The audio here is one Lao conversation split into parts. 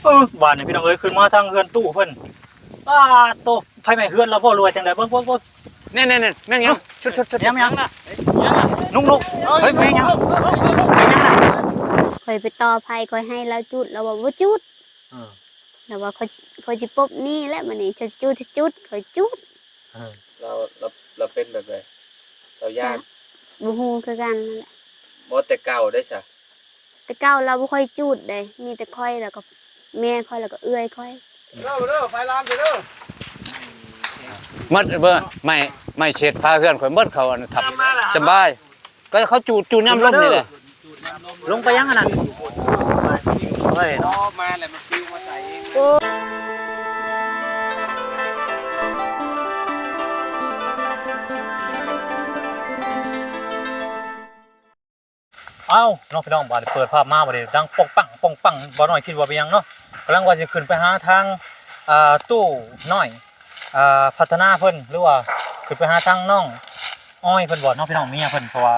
ເອີ ບາດນີ້ພີ່ນ້ອງເອີຍ ຂຶ້ນມາທາງເຮືອນຕູ້ເພິ່ນ ປາດໂຕ ໄຟໄໝ້ເຮືອນລາວບໍ່ ຫຼືວ່າຈັ່ງໃດ? ເບິ່ງ ເບິ່ງ ເບິ່ງ ແນ່ໆໆ ແມ່ນຫຍັງ? ຊຸດໆໆ ແມ່ນຫຍັງນະ? ນຸກໆ ເຮີ້ຍ ແມ່ນຫຍັງ? ແມ່ນຫຍັງນະ? ຂ້ອຍໄປຕໍ່ໄຟ ຂ້ອຍໃຫ້ລາວຈູດ ລາວວ່າບໍ່ຈູດ ເອີ ລາວວ່າ ຂ້ອຍ ຂ້ອຍຊິປົບໜີ້ແຫຼະ ມື້ນີ້ເຈົ້າຊິຈູດ ຊິຈູດ ຂ້ອຍຈູດ ເອີ ລາວ ລາວ ລາວເປັນແບບໃດ? ລາວຢ້ານ ບໍ່ຮູ້ຄືກັນນັ້ນແຫຼະ ບໍ່ ແຕ່ເກົ່າເດ້ຊະ? ແຕ່ເກົ່າລາວບໍ່ຄ່ອຍຈູດເດ້ ມີແຕ່ຂ້ອຍ ແລ້ວກໍແມ່ຂ້ອຍ ແລ້ວກໍເອື້ອຍຂ້ອຍ ເດີ ເດີ ໄຟລາມເດີ ເດີ ໝົດເບີ ໄມ້ ໄມ້ເສດຝາເຮືອນຂ້ອຍໝົດ ເຂົາອັນນັ້ນທັບ ສະບາຍ ກໍເຂົາຈູດ ຈູດຍາມລົມນີ້ແຫຼະ ລົງໄປຍັງອັນນັ້ນ ໂອ້ຍເນາະ ມາແລ້ວມັນປິວມາໃສ່ເອງ ອ້າວ ເນາະ ພີ່ນ້ອງ ບາດນີ້ເປີດພາບມາ ບາດນີ້ດັງປ້ອງປັງ ປ້ອງປັງ ບໍ່ນ້ອຍຄິດວ່າເປັນຫຍັງເນາະ ກຳລັງວ່າຊິຂຶ້ນໄປຫາທາງ ອ່າ ຕູ້ນ້ອຍ ອ່າ ພັດທະນາເພິ່ນ ຫຼືວ່າຂຶ້ນໄປຫາທາງນ້ອງອ້ອຍເພິ່ນບໍເນາະ ພີ່ນ້ອງ ເມຍເພິ່ນ ເພາະວ່າ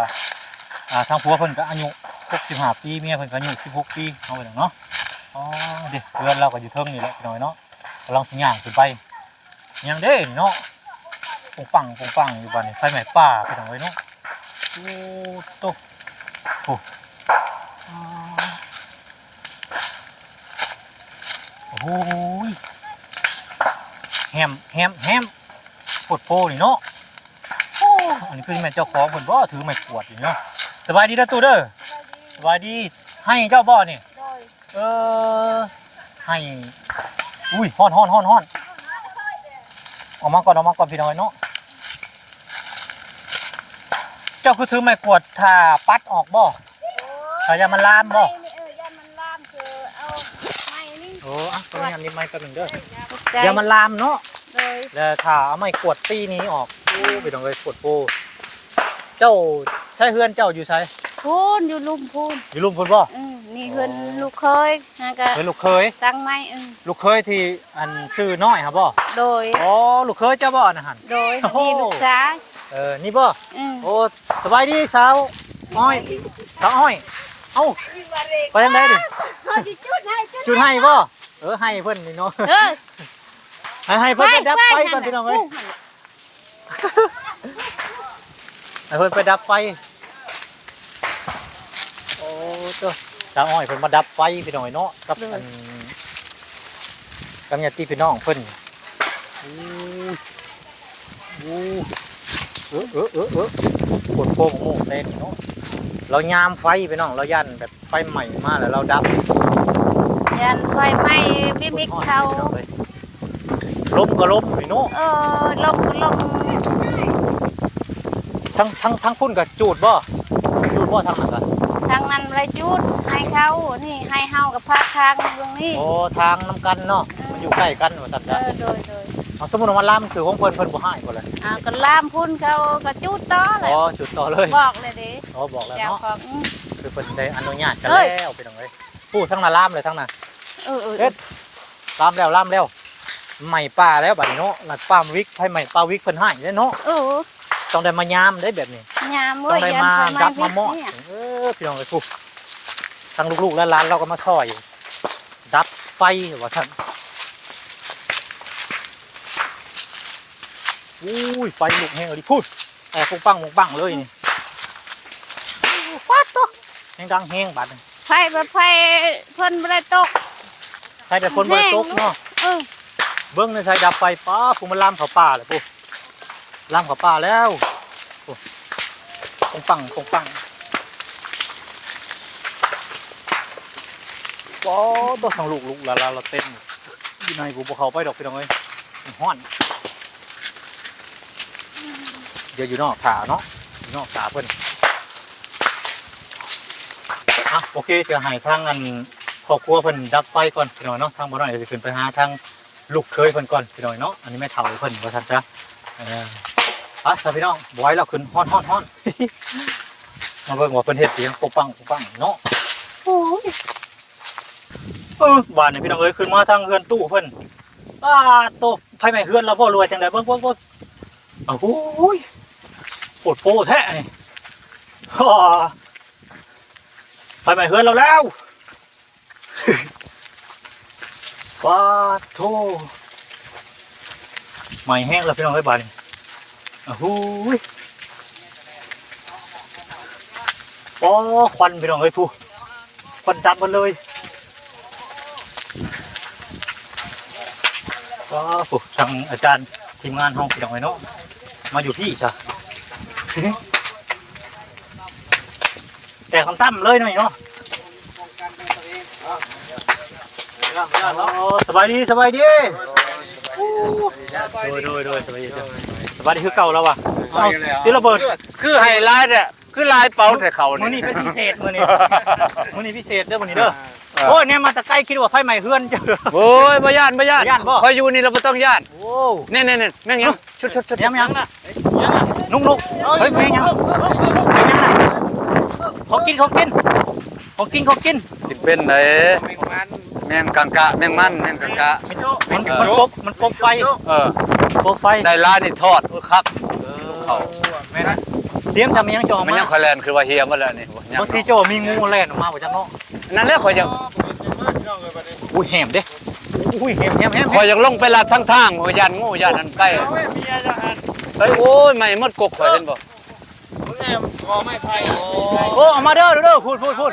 ອ່າ ທາງຜົວເພິ່ນກໍອາຍຸຫົກສິບຫ້າປີ ເມຍເພິ່ນກໍອາຍຸສິບຫົກປີເນາະ ພີ່ນ້ອງເນາະ ອໍ ເດ້ ເຮືອນລາວກໍຢູ່ເທິງນີ້ແຫຼະ ພີ່ນ້ອງເນາະ ກຳລັງຊິຍ່າງຂຶ້ນໄປ ຍັງເດ້ເນາະ ປຸງປັງ ປຸງປັງຢູ່ ບາດນີ້ໄຟໄໝ້ປ່າ ພີ່ນ້ອງເອີຍເນາະ ໂອ້ໂຕ ໂອ້ ໂອ້ຍ ແຮມ ແຮມ ແຮມ ໂພດໂພນີ້ເນາະ ໂອ້ ອັນນີ້ຄືແມ່ນເຈົ້າຂອງເພິ່ນບໍ ຖືໄມ້ກວາດຢູ່ເນາະ ສະບາຍດີເດີຕູ້ເດີ ສະບາຍດີ ໃຫ້ເຈົ້າບໍນີ້? ໂດຍ ເອີ ໃຫ້ ອຸ້ຍ ຮ້ອນໆໆໆ ອອກມາກ່ອນ ອອກມາກ່ອນ ພີ່ນ້ອງເອີຍເນາະ ເຈົ້າຄືຖືໄມ້ກວາດຖ້າປັດອອກບໍ? ໂອ້ຍ ຖ້າຢ້ານມັນລາມບໍ? ໄມ້ນີ້ ເອີ ຢ້ານມັນລາມ ຄືເອົາໄມ້ນີ້ ໂອ້ ອ່ະ ຂໍອະນຸຍາດໜີບໄມ້ແປັບໜຶ່ງເດີ ຂອບໃຈ ຢ້ານມັນລາມເນາະ ໂດຍ ແລ້ວຖ້າເອົາໄມ້ກວາດຕີໜີອອກ ໂອ້ ພີ່ນ້ອງເອີຍ ໂພດໂພ ເຈົ້າໃຊ້ເຮືອນເຈົ້າຢູ່ໃສ? ພຸ້ນ ຢູ່ລຸ່ມພຸ້ນ ຢູ່ລຸ່ມພຸ້ນບໍ? ອືມ ນີ້ເຮືອນລູກເຂີຍ ຫາກະເຮືອນລູກເຂີຍ ຕັ້ງໃໝ່ ເອີ ລູກເຂີຍທີ່ອັນຊື່ນ້ອຍຫັ້ນບໍ? ໂດຍ ອໍ ລູກເຂີຍເຈົ້າບໍອັນນັ້ນຫັ້ນ? ໂດຍ ນີ້ລູກຊາຍ ເອີ ນີ້ບໍ? ອືມ ໂອ້ ສະບາຍດີສາວອ້ອຍ ສາວອ້ອຍ ເອົ້າ ໄປທາງໃດນີ້? ເຮົາຊິຈູດໃຫ້ ຈູດໃຫ້ບໍ? ເອີ ໃຫ້ເພິ່ນນີ້ເນາະ ເອີ ໃຫ້ ໃຫ້ເພິ່ນໄປດັບໄຟກ່ອນ ພີ່ນ້ອງເອີຍ ໃຫ້ເພິ່ນໄປດັບໄຟ ໂອ້ ໂຕ ສາວອ້ອຍເພິ່ນມາດັບໄຟ ພີ່ນ້ອງເອີຍເນາະ ກັບ ໂດຍ ອັນ ກັບຍາດຕິພີ່ນ້ອງເພິ່ນ ໂອ້ ໂອ້ ເອີ ເອີ ເອີ ເອີ ໂພດໂພ ໝາກໂມກເຕັມເນາະ ລາວຍາມໄຟ ພີ່ນ້ອງ ລາວຢ້ານແບບ ໄຟໄໝ້ມາແລ້ວລາວດັບ ຢ້ານໄຟໄໝ້ບິກໆເຂົາ ລົມກໍລົມນີ້ເນາະ ເອີ ລົມກໍລົມ ທາງ ທາງ ທາງພຸ້ນກໍຈູດບໍ່? ຈູດບໍ່ທາງນັ້ນກໍ? ທາງນັ້ນບໍ່ໄດ້ຈູດ ໄຮ່ເຂົາ ນີ້ໄຮ່ເຮົາກໍພາກທາງເບື້ອງນີ້ ໂອ້ ທາງນຳກັນເນາະ ເອີ ມັນຢູ່ໃກ້ກັນວ່າຊັ້ນຊະ ເອີ ໂດຍໆ ເອົາ ສົມມຸດວ່າມັນລາມຄືຂອງເພິ່ນ ເພິ່ນບໍ່ຮ້າຍບໍ່ລະ? ອ່າ ກໍລາມພຸ້ນເຂົາກໍຈູດຕໍ່ແຫຼະ ອໍ ຈູດຕໍ່ເລີຍ ບອກແລ້ວເດ້ ອໍ ບອກແລ້ວເນາະ ເຈົ້າຂອງ ອື ຄືເພິ່ນໄດ້ອະນຸຍາດກັນແລ້ວ ພີ່ນ້ອງເອີຍ ປູ້ ທາງນັ້ນລາມເລີຍ ທາງນັ້ນ ເອີໆ ເຮັດ ລາມແລ້ວ ລາມແລ້ວ ໄໝ້ປ່າແລ້ວບາດນີ້ເນາະ ລະປ່າວິກ ໄຟໄໝ້ປ່າວິກເພິ່ນຮ້າຍເດ້ເນາະ ເອີ ຕ້ອງໄດ້ມາຍາມເດ້ແບບນີ້ ຍາມເວີ້ຍ ຕ້ອງໄດ້ມາດັບມາມອດ ເອີ ພີ່ນ້ອງເອີຍ ຜູ້ ທັງລູກໆ ແລະ ຫຼານເຮົາກໍມາຊ່ອຍ ດັບໄຟວ່າຊັ້ນ ໂອ້ຍ ໄຟລຸກແຮງອີ່ຫຼີພຸ້ນ ແຕ່ປຸງປັງປຸງປັງເລີຍນີ້ ປາດໂທ້ ແຮງດັງແຮງບາດນີ້ ໄຟ ໄຟເພິ່ນບໍ່ໄດ້ຕົກ ໄຟແຕ່ເພິ່ນບໍ່ໄດ້ຕົກເນາະ ເອີ ເບິ່ງໃນໃສດັບໄຟ ປ້າ ຜູ້ມັນລາມເຂົ້າປ່າແລ້ວ ຜູ້ ລາມເຂົ້າປ່າແລ້ວ ໂອ້ ປົງປັງ ປົງປັງ ປາດໂທ້ ທັງລູກໆ ຫຼານໆ ລາວເຕັມຢູ່ໃນ ຜູ້ບໍ່ເຂົ້າໄປດອກ ພີ່ນ້ອງເອີຍ ມັນຮ້ອນ ດຽວຢູ່ນອກຖ້າເນາະ ຢູ່ນອກຖ້າເພິ່ນ ອ່ະ ໂອເຄ ຈະໃຫ້ທາງອັນ ຄອບຄົວເພິ່ນດັບໄຟກ່ອນ ພີ່ນ້ອງເນາະ ທາງບໍ່ນ້ອຍກໍຊິຂຶ້ນໄປຫາທາງ ລູກເຂີຍເພິ່ນກ່ອນ ພີ່ນ້ອງເນາະ ອັນນີ້ແມ່ເຖົ້າເພິ່ນວ່າຊັ້ນຊະ ເອີ ໄປຊະ ພີ່ນ້ອງ ບໍ່ໄຫວແລ້ວ ຂຶ້ນ ຮ້ອນໆໆ ມາເບິ່ງວ່າເພິ່ນເຮັດອີ່ຫຍັງ ປົງປັງ ປົງປັງເນາະ ໂອ້ຍ ເອີ ບາດນີ້ ພີ່ນ້ອງເອີຍ ຂຶ້ນມາທາງເຮືອນຕູ້ເພິ່ນ ປາດໂທ້ ໄຟໄໝ້ເຮືອນລາວບໍ່ ຫຼືວ່າຈັ່ງໃດ ເບິ່ງ ເບິ່ງ ເບິ່ງ ໂອ້ຍ ໂພດໂພແທ້ນີ້ ໄຟໄໝ້ເຮືອນລາວແລ້ວ. ປາດໂທ້ ໄໝ້ແຮງແລ້ວພີ່ນ້ອງເອີຍ ບາດນີ້ ໂອ້ໂຫຍ ໂອ້ ຄວັນພີ່ນ້ອງເອີຍ ພຸ້ນ ຄວັນດຳໝົດເລີຍ ວ້າວ ໂອ້ ທາງອາຈານທີມງານເຮົາພີ່ນ້ອງເອີຍເນາະ ມາຢູ່ພີ້ຊະ ແຕກຕ່ຳໆເລີຍເນາະ ໂອ້ ສະບາຍດີ ສະບາຍດີ ໂດຍ ໂດຍ ໂດຍ ສະບາຍດີ ສະບາຍດີຄືເກົ່າແລ້ວວະ ເອົາ ຕິລະເບີດ ຄືໃຫ້ຫຼາຍແທ້ ຄືຫຼາຍເປົາແທ້ເຂົາ ມື້ນີ້ເປັນພິເສດ ມື້ນີ້ ມື້ນີ້ພິເສດເດີ ມື້ນີ້ເດີ ເອີ ໂອ້ຍ ແນມມາແຕ່ໄກຄິດວ່າໄຟໄໝ້ເຮືອນ ໂອ້ຍ ບໍ່ຢ້ານ ບໍ່ຢ້ານ ຢ້ານບໍ່? ຂ້ອຍຢູ່ນີ້ລະບໍ່ຕ້ອງຢ້ານ ໂອ້ ແນ່ໆໆ ແມ່ງຫຍັງ? ຊຸດໆໆ ແມ່ງຫຍັງນະ? ນຸກໆ ເຮີ້ຍ ແມ່ງຫຍັງ? ແມ່ງຫຍັງນະ? ຂອງກິນ ຂອງກິນ ຂອງກິນ ຂອງກິນ ກິນເປັນໃດ? ແມງກັງກະ ແມງມັນ ແມງກັງກະ ມັນ ມັນ ເອີ ປົກ ມັນປົກໄຟ ເອີ ປົກໄຟ ໄດ້ຫຼາຍນີ້ທອດ ໂອ້ຍ ຄັກ ເອີ ເຂົ້າ ແມ່ນ ຕຽມຈະມີຫຍັງຊິອອກມາ ມັນຍັງຄ່ອຍແລ່ນຄືວ່າເຫຍໝົດແລ້ວນີ້ ບາງທີເຈົ້າມີງູແລ່ນອອກມາບໍ່ຈັກເນາະ ນັ້ນແຫຼະຂ້ອຍຢາກ ໂອ້ຍ ແຮມເດ້ ໂອ້ຍ ແຮມ ແຮມ ແຮມ ຂ້ອຍຢາກລົງໄປລັດທາງທາງ ໂອ້ຍ ຢ້ານງູ ຢ້ານອັນໄກ່ ໂອ້ຍ ໄໝ້ໝົດກົກຂ້ອຍ ເຫັນບໍ່? ໂອ້ ເອົາມາເດີ ເດີ ພຸ້ນ ພຸ້ນ ພຸ້ນ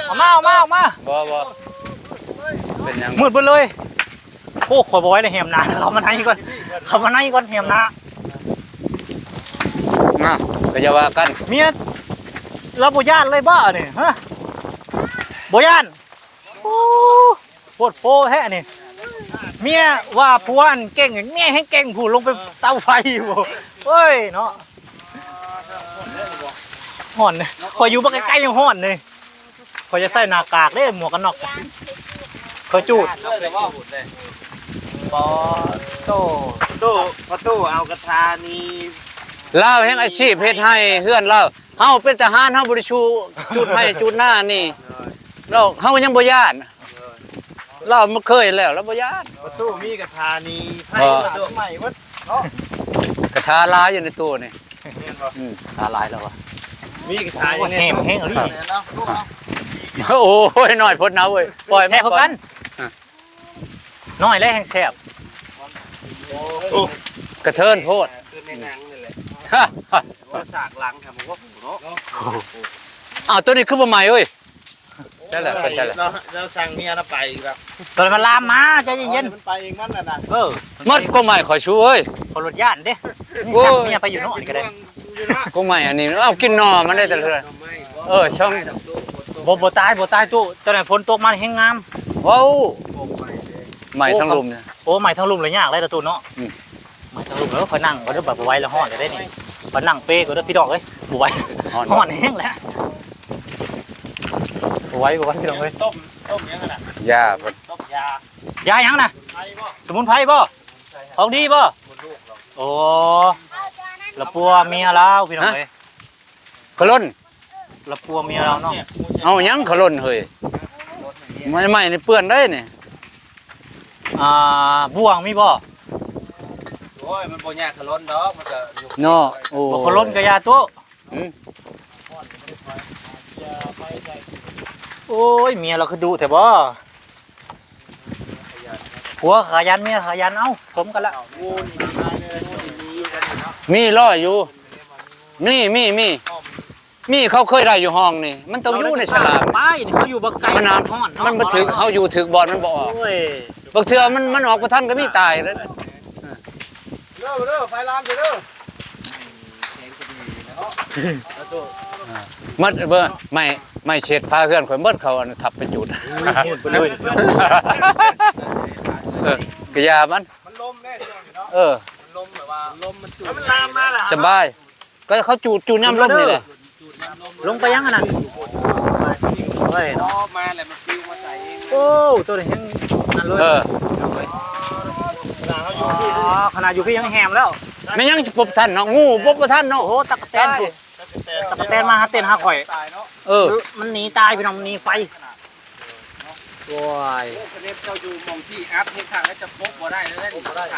ເອົາມາ ເອົາມາ ເອົາມາ ບໍ່ ບໍ່ ເປັນຫຍັງ? ມືດເບິດເລີຍ ໂອ້ ຂ້ອຍບໍ່ໄຫວແລ້ວ ແຮມໜ້າ ເຂົ້າມາໃນກ່ອນ ເຂົ້າມາໃນກ່ອນ ແຮມໜ້າ ນະ ກໍຢ່າວ່າກັນ ເມຍລາວບໍ່ຢ້ານເລີຍບໍ່ນີ້ ຮະ ບໍ່ຢ້ານ ໂອ້ ໂພດໂພແທ້ນີ້ ເມຍວ່າຜົວຫັ້ນເກັ່ງ ເມຍແຮ່ງເກັ່ງ ຜູ້ລົງໄປເຕົາໄຟ ໂອ້ຍເນາະ ຮ້ອນ ຂ້ອຍຢູ່ບັກໄກໆ ຍັງຮ້ອນເດ້ ຂ້ອຍຢາກໃສ່ໜ້າກາກເດ້ ໝວກກັນນັອກ ຂ້ອຍຈູດ ປາໂຕ ປະຕູ ປະຕູເອົາກະທານີ້ ລາວແຮ່ງອາຊີບເຮັດໄຮ່ເຮືອນລາວ ເຮົາເປັນທະຫານ ເຮົາບໍ່ໄດ້ສູ້ຈູດໄຮ່ຈູດນານີ້ ລາວ ເຮົາຍັງບໍ່ຢ້ານ ລາວມັນເຄີຍແລ້ວ ລາວບໍ່ຢ້ານ ປະຕູມີກະທານີ້ ໄຟ ບໍ່ ໄໝ້ໝົດເນາະ ກະທາຫຼາຍຢູ່ໃນຕູ້ນີ້ ແມ່ນບໍ່? ອືມ ກະທາຫຼາຍແລ້ວວະ ມີກະທາ ໂອ້ຍ ແຮງ ແຮງອີ່ຫຼີ ໂອ້ຍ ນ້ອຍໂພດນະເວີຍ ປ່ອຍມັນ ແຊບຄືກັນ ນ້ອຍແລ້ວແຮງແຊບ ໂອ້ ກະເທີນໂພດ ຄືໃນໜັງນີ້ແຫຼະ ໂອ້ ສາກຫຼັງທຳບໍ່ເນາະ ອ້າວ ໂຕນີ້ຄືບໍ່ໃໝ້ເວີຍ ໃຊ່ແຫຼະ ໃຊ່ແຫຼະ ເນາະ ລາວສັ່ງເມຍລາວໄປອີກແລ້ວ ໂຕນັ້ນມັນລາມມາ ໃຈເຢັນໆ ມັນໄປເອງມັນນະ ເອີ ມັດກໍໄໝ້ຂ້ອຍຊູເອີຍ ຂ້ອຍລົດຢ້ານເດ້ ສັ່ງເມຍໄປຢູ່ເນາະ ນີ້ກໍໄດ້ ກໍໄໝ້ອັນນີ້ ເອົາກິນໜໍ່ມັນໄດ້ແຕ່ເທື່ອ ເອີ ຊ່ອງ ບໍ່ ບໍ່ຕາຍ ບໍ່ຕາຍຕູ້ ຕອນນັ້ນຝົນຕົກມາແຮງງາມ ວ້າວ ໄໝ້ທັງລຸ່ມນີ້ ໂອ້ ໄໝ້ທັງລຸ່ມລະຍາກເລີຍລະຕູ້ເນາະ ອືມ ໄໝ້ທັງລຸ່ມ ເອີ ຂ້ອຍນັ່ງກໍໄດ້ ບໍ່ໄຫວລະ ຮ້ອນແລ້ວເດ້ນີ້ ຂ້ອຍນັ່ງເປກໍໄດ້ພີ່ນ້ອງເອີຍ ບໍ່ໄຫວ ຮ້ອນ ຮ້ອນແຮງແຫຼະ ບໍ່ໄຫວ ບໍ່ໄຫວພີ່ນ້ອງເອີຍ ຕົ້ມ ຕົ້ມຫຍັງນະ ຢາເພິ່ນ ຕົ້ມຢາ ຢາຫຍັງນະ? ໄພບໍ່? ສະໝຸນໄພບໍ່? ຂອງດີບໍ່? ໂອ້ ລະປົວເມຍລາວ ພີ່ນ້ອງເອີຍ ຂະຫຼົ່ນ ລະປົວເມຍລາວເນາະ ເອົາຫຍັງຂະຫຼົ່ນເຮີ້ຍ ໄມ້ ໄມ້ນີ້ເປື້ອນໄດ໋ນີ້ ອ່າ ບ່ວງມີບໍ່? ໂອ້ຍ ມັນບໍ່ຍາກຂະຫຼົ່ນດອກ ມັນກະຢູ່ເນາະ ໂອ້ ບໍ່ຂະຫຼົ່ນກະຢ່າໂຕະ ອືມ ໂອ້ຍ ເມຍລາວຄືດຸແທ້ບໍ? ຜົວຂະຫຍັນ ເມຍຂະຫຍັນ ເອົ້າ ສົມກັນລະ ມີຮ້ອຍຢູ່ ມີ ມີ ມີ ມີ ເຂົາເຄີຍໄດ້ຢູ່ຫ້ອງນີ້ ມັນຕ້ອງຢູ່ໃນສາລາ ໄປນີ້ ເຮົາຢູ່ບັກໄກ ມັນ ມັນບໍ່ຖືກ ເຮົາຢູ່ຖືກບ່ອນ ມັນບໍ່ອອກ ໂອ້ຍ ບາງເທື່ອມັນ ມັນອອກບໍ່ທັນກໍມີຕາຍເດ້ ເດີ ເດີ ໄຟລາມເດີ ໝົດເບີ ໄມ້ ໄມ້ເສດຝາເຮືອນຂ້ອຍໝົດ ເຂົາອັນທັບໄປຈູດ ໝົດໄປເລີຍ ເອີ ກະຢ່າມັນ ມັນລົມແນ່ຊ່ວງນີ້ເນາະ ເອີ ມັນລົມແບບວ່າລົມມັນຈູດ ແລ້ວມັນລາມມາລະ ສະບາຍ ກໍເຂົາຈູດ ຈູດຍາມລົມນີ້ແຫຼະ ລົງໄປຍັງອັນນັ້ນ ໂອ້ຍເນາະ ມາແລ້ວມັນປິວມາໃສ່ເອງ ໂອ້ ໂຕນີ້ແຮງນັ້ນເລີຍ ເອີ ຂະໜາດຢູ່ພີ້ຍັງແຮມແລ້ວ ແມ່ນຫຍັງຊິປົບທັນເນາະ ງູປົບບໍ່ທັນເນາະ ໂອ້ ຕັກກະແຕນພຸ້ນ ຕາຍ ຕັກກະແຕນມາຫາເຕັ້ນຫາຂ້ອຍ ເອີ ມັນໜີຕາຍພີ່ນ້ອງ ມັນໜີໄຟ ໂອ້ຍ ໂອ້ ຄະແນນເຈົ້າຢູ່ໝ່ອງທີ່ອັດເຮັດທາງແລ້ວຈະປົບບໍ່ໄດ້ເລີຍ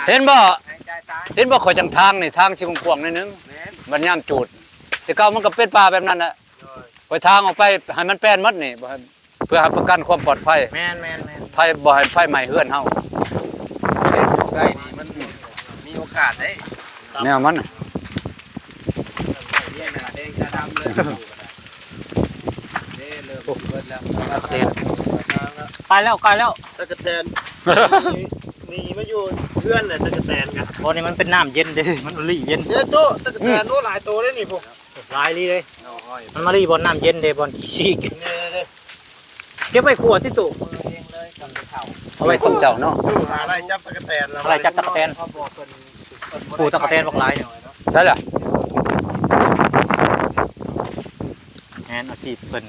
ເຫັນບໍ່ ເຫັນບໍ່ ຂ້ອຍຈັ່ງທາງນີ້ ທາງຊິກວ້າງໆໜ້ອຍໜຶ່ງ ແມ່ນ ບັດຍາມຈູດ ແຕ່ເກົ່າມັນກໍເປັນປ່າແບບນັ້ນແຫຼະ ໂດຍ ຂ້ອຍທາງອອກໄປໃຫ້ມັນແປນໝົດນີ້ ບໍ່ໃຫ້ ເພື່ອຮັບປະກັນຄວາມປອດໄພ ແມ່ນໆໆ ໄຟ ບໍ່ໃຫ້ໄຟໄໝ້ເຮືອນເຮົາ ເຮັດຢູ່ໃກ້ນີ້ມັນມີໂອກາດເດ້ ແນວມັນ ເດ້ ໜ້າແດງຕາດຳເລີຍ ເດ້ ເລີ່ມເບິດແລ້ວ ໄປແລ້ວ ໄປແລ້ວ ຕະກະແຕນ ໜີມາຢູ່ເຮືອນແຫຼະ ຕະກະແຕນກະ ບໍ່ ນີ້ມັນເປັນນ້ຳເຢັນເດ້ ມັນອີ່ຫຼີເຢັນ ເດ້ໂຕ ຕະກະແຕນ ອືມ ໂອ້ ຫຼາຍໂຕເດ້ນີ້ພຸ້ນ ຫຼາຍອີ່ຫຼີເດ້ ມັນມາລີບ່ອນນ້ຳເຢັນເດ້ ບ່ອນຂີ້ຊີກ ເກັບໄວ້ຂົວຕິໂຕ ເອົາໄວ້ຂົວເຈົ້າເນາະ ຫາໄລ່ຈັບຕະກະແຕນ ຫາໄລ່ຈັບຕະກະແຕນ ປູຕະກະແຕນບັກຫຼາຍ ໃຊ່ລະ ແມ່ນອາຊີບເພິ່ນ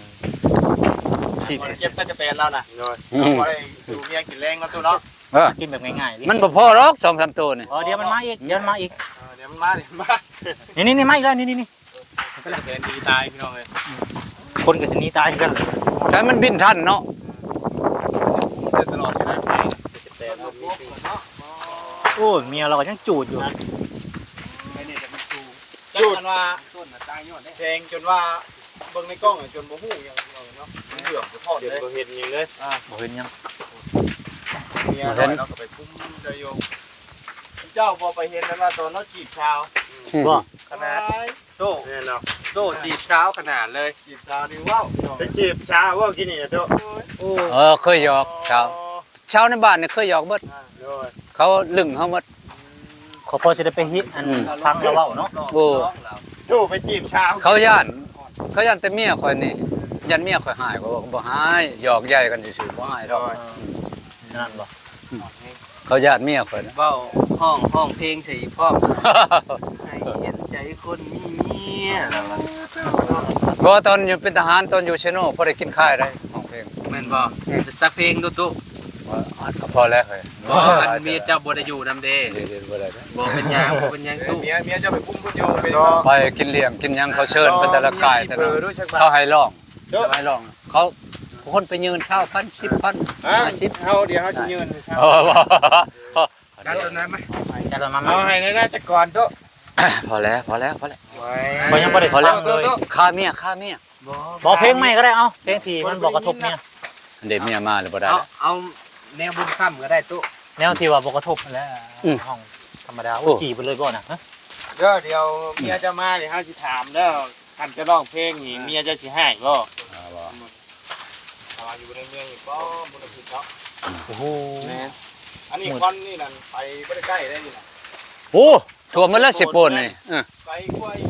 ອາຊີບ ເກັບຕະກະແຕນລາວນະ ໂດຍ ອືມ ບໍ່ໄດ້ສູ່ເມຍກິນແລງເນາະຕູ້ເນາະ ເອີ ກິນແບບງ່າຍໆ ມັນບໍ່ພໍດອກ ສອງສາມໂຕນີ້ ອໍ ດຽວມັນມາອີກ ດຽວມັນມາອີກ ເອີ ດຽວມັນມາ ດຽວມັນມາ ນີ້ໆໆ ມາອີກແລ້ວ ນີ້ໆໆ ຕະກະແຕນໜີຕາຍພີ່ນ້ອງເອີຍ ຄົນກະຊິໜີຕາຍຄືກັນ ແຕ່ມັນບິນທັນເນາະ ຕະກະແຕນ ໂອ້ຍ ເມຍລາວກະຍັງຈູດຢູ່ ຈູດ ແພງຈົນວ່າເບິ່ງໃນກ້ອງຈົນບໍ່ຮູ້ຫຍັງເນາະ ມັນເຫຼືອງສະທ້ອນເລີຍ ບໍ່ເຫັນຫຍັງເລີຍ ອ່າ ບໍ່ເຫັນຫຍັງ ເມຍນ້ອຍເນາະກະໄປຄຸມເຈົ້າຢູ່ ເຈົ້າບໍ່ໄປເຫັນນັ້ນວ່າຕອນລາວຈີບສາວ ບໍ່ ຂະໜາດ ໂຕ ແມ່ນເນາະ ໂຕຈີບສາວຂະໜາດເລີຍ ຈີບສາວນີ້ເວົ້າ ໄປຈີບສາວເວົ້າກິນນີ້ໂຕ ໂອ້ ເອີ ເຄີຍຫຍອກສາວ ຊາວໃນບ້ານນີ້ເຄີຍຫຍອກເບິດ ອ່າ ໂດຍ ເຂົາລຶ້ງເຮົາໝົດ ອືມ ຂໍພໍຊິໄດ້ໄປເຮັດອັນ ອືມ ຟັງລາວເວົ້າເນາະ ໂອ້ ໂຕໄປຈີບສາວ ເຂົາຢ້ານ ເຂົາຢ້ານແຕ່ເມຍຂ້ອຍນີ້ ຢ້ານເມຍຂ້ອຍຮ້າຍ ຂ້ອຍບໍ່ຮ້າຍ ຫຍອກເຍີ້ຍກັນຊື່ໆ ບໍ່ຮ້າຍດອກ ໂດຍ ອືມ ນັ້ນບໍ່ ເຂົາຢ້ານເມຍຂ້ອຍນະ ເວົ້າຮ້ອງ ຮ້ອງເພງໃສ່ອີກພ້ອມ ໃຫ້ເຫັນໃຈຄົນມີເມຍ ບໍ່ ຕອນຢູ່ເປັນທະຫານ ຕອນຢູ່ເຊໂນ ພໍໄດ້ກິນຂາຍໄດ໋ ຮ້ອງເພງ ແມ່ນບໍ່ ອືມ ຈັກເພງດຸຕຸ ອັນກະພໍແລ້ວເຮີ້ຍ ອັນເມຍເຈົ້າບໍ່ໄດ້ຢູ່ນຳເດ້ ບໍ່ໄດ້ ບໍ່ເປັນຫຍັງ ບໍ່ເປັນຫຍັງຕຸ ເມຍ ເມຍເຈົ້າໄປຄຸມເພິ່ນຢູ່ ໄປກິນລ້ຽງກິນຫຍັງ ເຂົາເຊີນໄປແຕ່ລະກາຍ ເຂົາໃຫ້ຮ້ອງ ເຂົາໃຫ້ຮ້ອງ ເຂົາ ຄົນໄປຍື່ນຊາວພັນ ສິບພັນ ອ່າ ຫ້າສິບ ເຮົາ ດຽວເຮົາຊິຍື່ນຊາວ ເອີ ຈັດໂຕນັ້ນມາ ຈັດໂຕນັ້ນມາ ເອົາໃຫ້ນາຍນາຈັກກ່ອນໂຕ ພໍແລ້ວ ພໍແລ້ວ ພໍແລ້ວ ຂ້ອຍຍັງບໍ່ໄດ້ຟັງເລີຍ ຄາເມຍ ຄາເມຍ ບໍ່ ເພງໃໝ່ກະໄດ້ ເອົາ ເພງທີ່ມັນບໍ່ກະທົບເມຍ ອັນເດ ເມຍມາແລ້ວບໍ່ໄດ້ ເອົາ ເອົາແນວບຸນຄຳກະໄດ້ຕຸ ແນວທີ່ວ່າບໍ່ກະທົບຫັ້ນແຫຼະ ອືມ ຮ້ອງທຳມະດາ ໂອ້ ຈີບເພິ່ນເລີຍບໍ່ນະ ເດີ ດຽວເມຍເຈົ້າມາ ດຽວເຮົາຊິຖາມເດີ ຄັນເຈົ້າຮ້ອງເພງນີ້ ເມຍເຈົ້າຊິຮ້າຍບໍ່ ເພາະວ່າຢູ່ໃນເມືອງນີ້ບໍ່ ບໍ່ໄດ້ຄິດເນາະ ໂອ້ໂຫ ແມ່ນ ອັນນີ້ຄວັນນີ້ນັ້ນໄປບໍ່ໄດ້ໃກ້ເດ້ນີ້ນະ ໂອ້ ຖ້ວມໝົດແລ້ວເຊໂປນນີ້ ເອີ ໄກກວ່າອີກ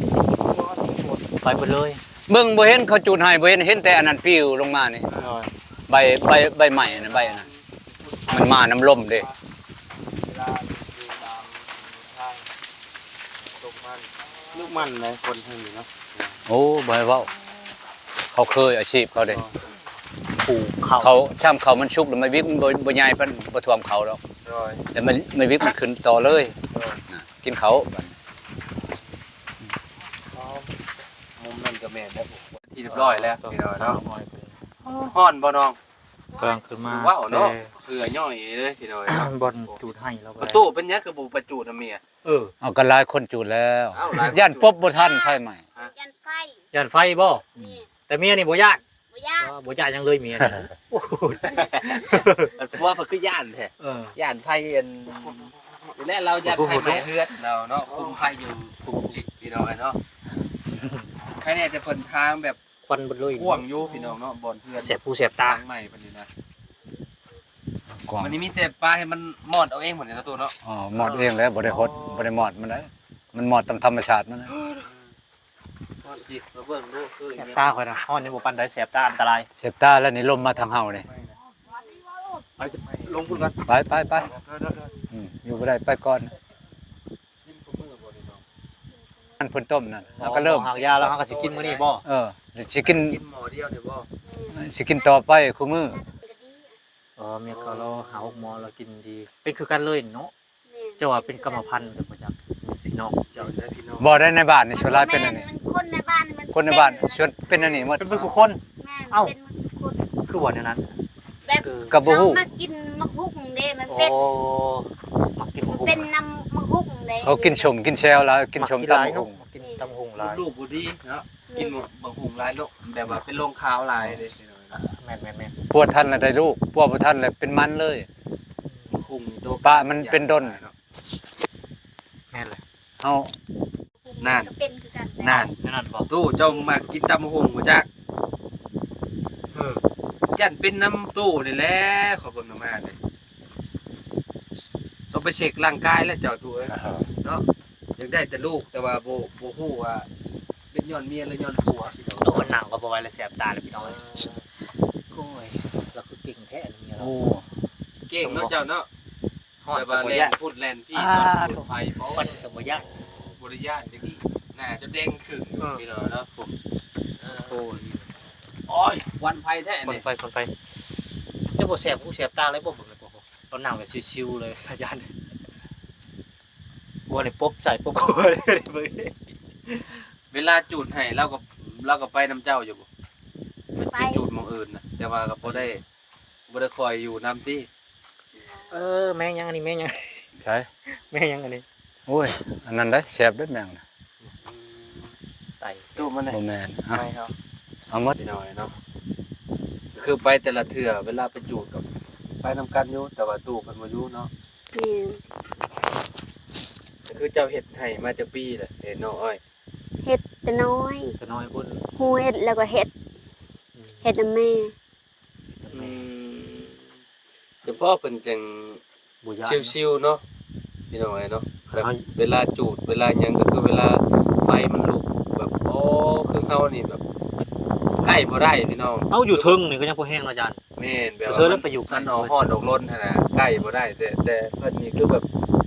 ໄປເບິດເລີຍ ເບິ່ງບໍ່ເຫັນເຂົາຈູດໃຫ້ ບໍ່ເຫັນ ເຫັນແຕ່ອັນນັ້ນປິວລົງມານີ້ ໂດຍ ໃບ ໃບ ໃບໄມ້ຫັ້ນນະ ໃບອັນນັ້ນ ມັນມານຳລົມເດ້ ເວລາຢູ່ຕາມທາງ ລູກມັນ ລູກມັນເດ້ ຄົນເທິງນີ້ເນາະ ໂອ້ ບໍ່ໃຫ້ເວົ້າ ເຂົາເຄີຍອາຊີບເຂົາເດ້ ປູກເຂົ້າ ເຂົາ ຊ່ຳເຂົ້າມັນສຸກແລ້ວ ໄມ້ວິກມັນບໍ່ ບໍ່ໃຫຍ່ປານ ບໍ່ຖ້ວມເຂົາດອກ ໂດຍ ແຕ່ໄມ້ ໄມ້ວິກມັນຂຶ້ນຕໍ່ເລີຍ ໂດຍ ນະ ກິນເຂົ້າ ມຸມນັ້ນກະແມ່ນແລ້ວ ທີ່ຮຽບຮ້ອຍແລ້ວ ພີ່ນ້ອງເນາະ ຮ້ອນບໍ່ນ້ອງ? ກຳລັງຂຶ້ນມາ ເວົ້າເນາະ ເຫື່ອຍ້ອຍເລີຍພີ່ນ້ອງເນາະ ບ່ອນຈູດໄຫ້ລາວກະໄດ້ ຕູ້ເປັນຫຍັງຄືບໍ່ໄປຈູດນຳເມຍ? ເອີ ເອົາກະຫຼາຍຄົນຈູດແລ້ວ ຢ້ານປົບບໍ່ທັນໄຟໄໝ້ ຢ້ານໄຟ ຢ້ານໄຟບໍ່? ແມ່ນ ແຕ່ເມຍນີ້ບໍ່ຢ້ານ ບໍ່ຢ້ານ ບໍ່ຢ້ານຫຍັງເລີຍເມຍນີ້ ໂອ້ ຜົວເພິ່ນຄືຢ້ານແທ້ ເອີ ຢ້ານໄຟອັນ ນີ້ແຫຼະລາວຢ້ານໄຟໄໝ້ເຮືອນລາວເນາະ ຄຸມໄຟຢູ່ຄຸມຈິດພີ່ນ້ອງເນາະ ໃຄແນ່ແຕ່ເພິ່ນທາງແບບ ຄວັນເບິດເລີຍ ກວ້າງຢູ່ພີ່ນ້ອງເນາະ ບ່ອນເຮືອນ ແສບຫູແສບຕາ ທາງໃໝ່ເພິ່ນນີ້ນະ ກວ້າງ ມັນນີ້ມີແຕ່ປາໃຫ້ມັນມອດເອົາເອງໝົດນີ້ນະຕູ້ເນາະ ອໍ ມອດເອງແຫຼະ ບໍ່ໄດ້ຫົດ ບໍ່ໄດ້ມອດມັນໃດ ມັນມອດຕາມທຳມະຊາດມັນນະ ມອດຈິດ ມາເບິ່ງດູ ຄື ແສບຕາຂ້ອຍນະ ຮ້ອນຍັງບໍ່ປານໃດ ແສບຕາອັນຕະລາຍ ແສບຕາແລ້ວນີ້ລົມມາທາງເຮົານີ້ ໄປ ລົງພຸ້ນກ່ອນ ໄປ ໄປ ໄປ ເດີ ເດີ ເດີ ອືມ ຢູ່ບໍ່ໄດ້ ໄປກ່ອນ ອັນເພິ່ນຕົ້ມນັ້ນ ເຮົາກະເລີ່ມ ເຮົາຫາກຢາແລ້ວ ເຮົາກະຊິກິນມື້ນີ້ບໍ່? ເອີ ຊິກິນ ກິນໝໍ້ດຽວນີ້ບໍ່? ຊິກິນຕໍ່ໄປຄູ່ມື້ ອໍ ເມຍເຂົາລາວຫາຫົກໝໍລາວກິນດີ ເປັນຄືກັນເລີຍເນາະ ແມ່ນ ເຈົ້າວ່າເປັນກຳມະພັນເດີ ບໍ່ຈັກ ພີ່ນ້ອງ ເຈົ້າເດີພີ່ນ້ອງ ບໍ່ໄດ້ໃນບ້ານນີ້ສ່ວນຫຼາຍເປັນອັນນີ້ ແມ່ນ ຄົນໃນບ້ານ ຄົນໃນບ້ານສ່ວນເປັນອັນນີ້ໝົດ ເປັນເບິດທຸກຄົນ ແມ່ນ ເອົ້າ ເປັນໝົດທຸກຄົນ ຄືວ່າແນວນັ້ນ? ແບບ ກະບໍ່ຮູ້ ເຂົາມັກກິນໝາກຫຸ່ງເດ້ ມັນເປັນ ອໍ ມັກກິນໝາກຫຸ່ງ ມັນເປັນນຳໝາກຫຸ່ງເດ້ ເຂົາກິນສົ້ມກິນແຈ່ວຫຼາຍ ກິນສົ້ມຕຳໝາກຫຸ່ງ ກິນຕຳໝາກຫຸ່ງຫຼາຍ ລູກບໍ່ດີເນາະ ກິນໝາກຫຸ່ງຫຼາຍໂລກ ແບບວ່າເປັນໂລງຂາວຫຼາຍເດ້ ແມ່ນໆໆ ປົວທັນລະໄດ້ລູກ ປົວບໍ່ທັນລະເປັນມັນເລີຍ ອືມ ປະມັນເປັນດົນ ແມ່ນແຫຼະ ເຮົາ ນັ້ນ ກໍເປັນຄືກັນ ນັ້ນ ແນວນັ້ນບໍ່? ຕູ້ ເຈົ້າມັກກິນຕຳບັກຫຸ່ງບໍ່ຈັກ? ເອີ ຢ້ານເປັນນຳຕູ້ນີ້ແຫຼະ ຂ້ອຍເບິ່ງນຳມານີ້ ຕ້ອງໄປເຊັກຮ່າງກາຍແລ້ວເຈົ້າຕູ້ເອີຍ ເນາະ. ຢາກໄດ້ແຕ່ລູກ ແຕ່ວ່າບໍ່ ບໍ່ຮູ້ວ່າເປັນຍ້ອນເມຍ ຫຼື ຍ້ອນຜົວ ໂຕ ນັ່ງກໍບໍ່ໄຫວແລ້ວ ແສບຕາແລ້ວ ພີ່ນ້ອງເອີຍ. ໂອ້ຍ ລາວຄືເກັ່ງແທ້ເມຍລາວ. ໂອ້ ເກັ່ງເນາະເຈົ້າເນາະ ແບບວ່າແລ່ນພຸ້ນແລ່ນພີ້ ອ່າ ຕອນຈູດໄຟ ໂອ້ ມັນກໍບໍ່ຢ້ານ ບໍ່ໄດ້ຢ້ານຈັກດີ້ ໜ້າຈະແດງເຄິ່ງຢູ່ ເອີ ພີ່ນ້ອງເນາະ. ໂອ້ຍ ໂອ້ຍ ຄວັນໄຟແທ້ ຄວັນໄຟ ນີ້ ຄວັນໄຟ ຈະບໍ່ແສບຫູແສບຕາເລີຍບໍ່? ເບິ່ງແລ້ວ ໂອ້ໂຫ ລາວນັ່ງແບບຊິວໆເລີຍ ອາຈານ ຫົວນີ້ປົບຊ້າຍປົບຂວາເລີຍ ເບິ່ງ ເວລາຈູດໃຫ້ລາວກໍ ລາວກໍໄປນຳເຈົ້າຢູ່ບໍ່? ໄປ ໄປຈູດໝ່ອງອື່ນນະ ແຕ່ວ່າກໍບໍ່ໄດ້ ບໍ່ໄດ້ຄ່ອຍຢູ່ນຳຕິ? ເອີ ແມງຫຍັງອັນນີ້ ແມງຫຍັງ? ໃສ? ແມງຫຍັງອັນນີ້? ໂອ້ຍ ອັນນັ້ນໄດ໋ ແຊບເດ້ແມງນະ. ອືມ ໄຕຕູ້ມັນ ບໍ່ແມ່ນ ເອົາ ເອົາໝົດ ພີ່ນ້ອງເນາະ. ກໍຄືໄປແຕ່ລະເທື່ອ ເວລາໄປຈູດກໍໄປນຳກັນຢູ່ ແຕ່ວ່າຕູ້ເພິ່ນບໍ່ຢູ່ເນາະ. ແມ່ນ. ກໍຄືເຈົ້າເຮັດໄຮ່ມາຈັກປີແລ້ວ ເຮັດນ້ອງອ້ອຍ? ເຮັດແຕ່ນ້ອຍ ແຕ່ນ້ອຍພຸ້ນ ຮູ້ເຮັດແລ້ວກໍເຮັດ ອືມ ເຮັດນຳແມ່. ອືມ ຈຳເພາະເພິ່ນຈັ່ງ ບໍ່ຢ້ານ ຊິວໆເນາະ ພີ່ນ້ອງເອີຍເນາະ. ແບບເວລາຈູດ ເວລາຫຍັງ ກໍຄືເວລາໄຟມັນລຸກ ແບບ ໂອ້ ຄືເຮົານີ້ແບບໃກ້ບໍ່ໄດ້ ພີ່ນ້ອງ. ເຮົາຢູ່ເທິງນີ້ກໍຍັງພໍແຮງເນາະອາຈານ. ແມ່ນ ແບບວ່າມັນ ມັນອອກຮ້ອນອອກລົນຫັ້ນນະ ໃກ້ບໍ່ໄດ້. ແຕ່ ແຕ່ເພິ່ນນີ້ຄືແບບ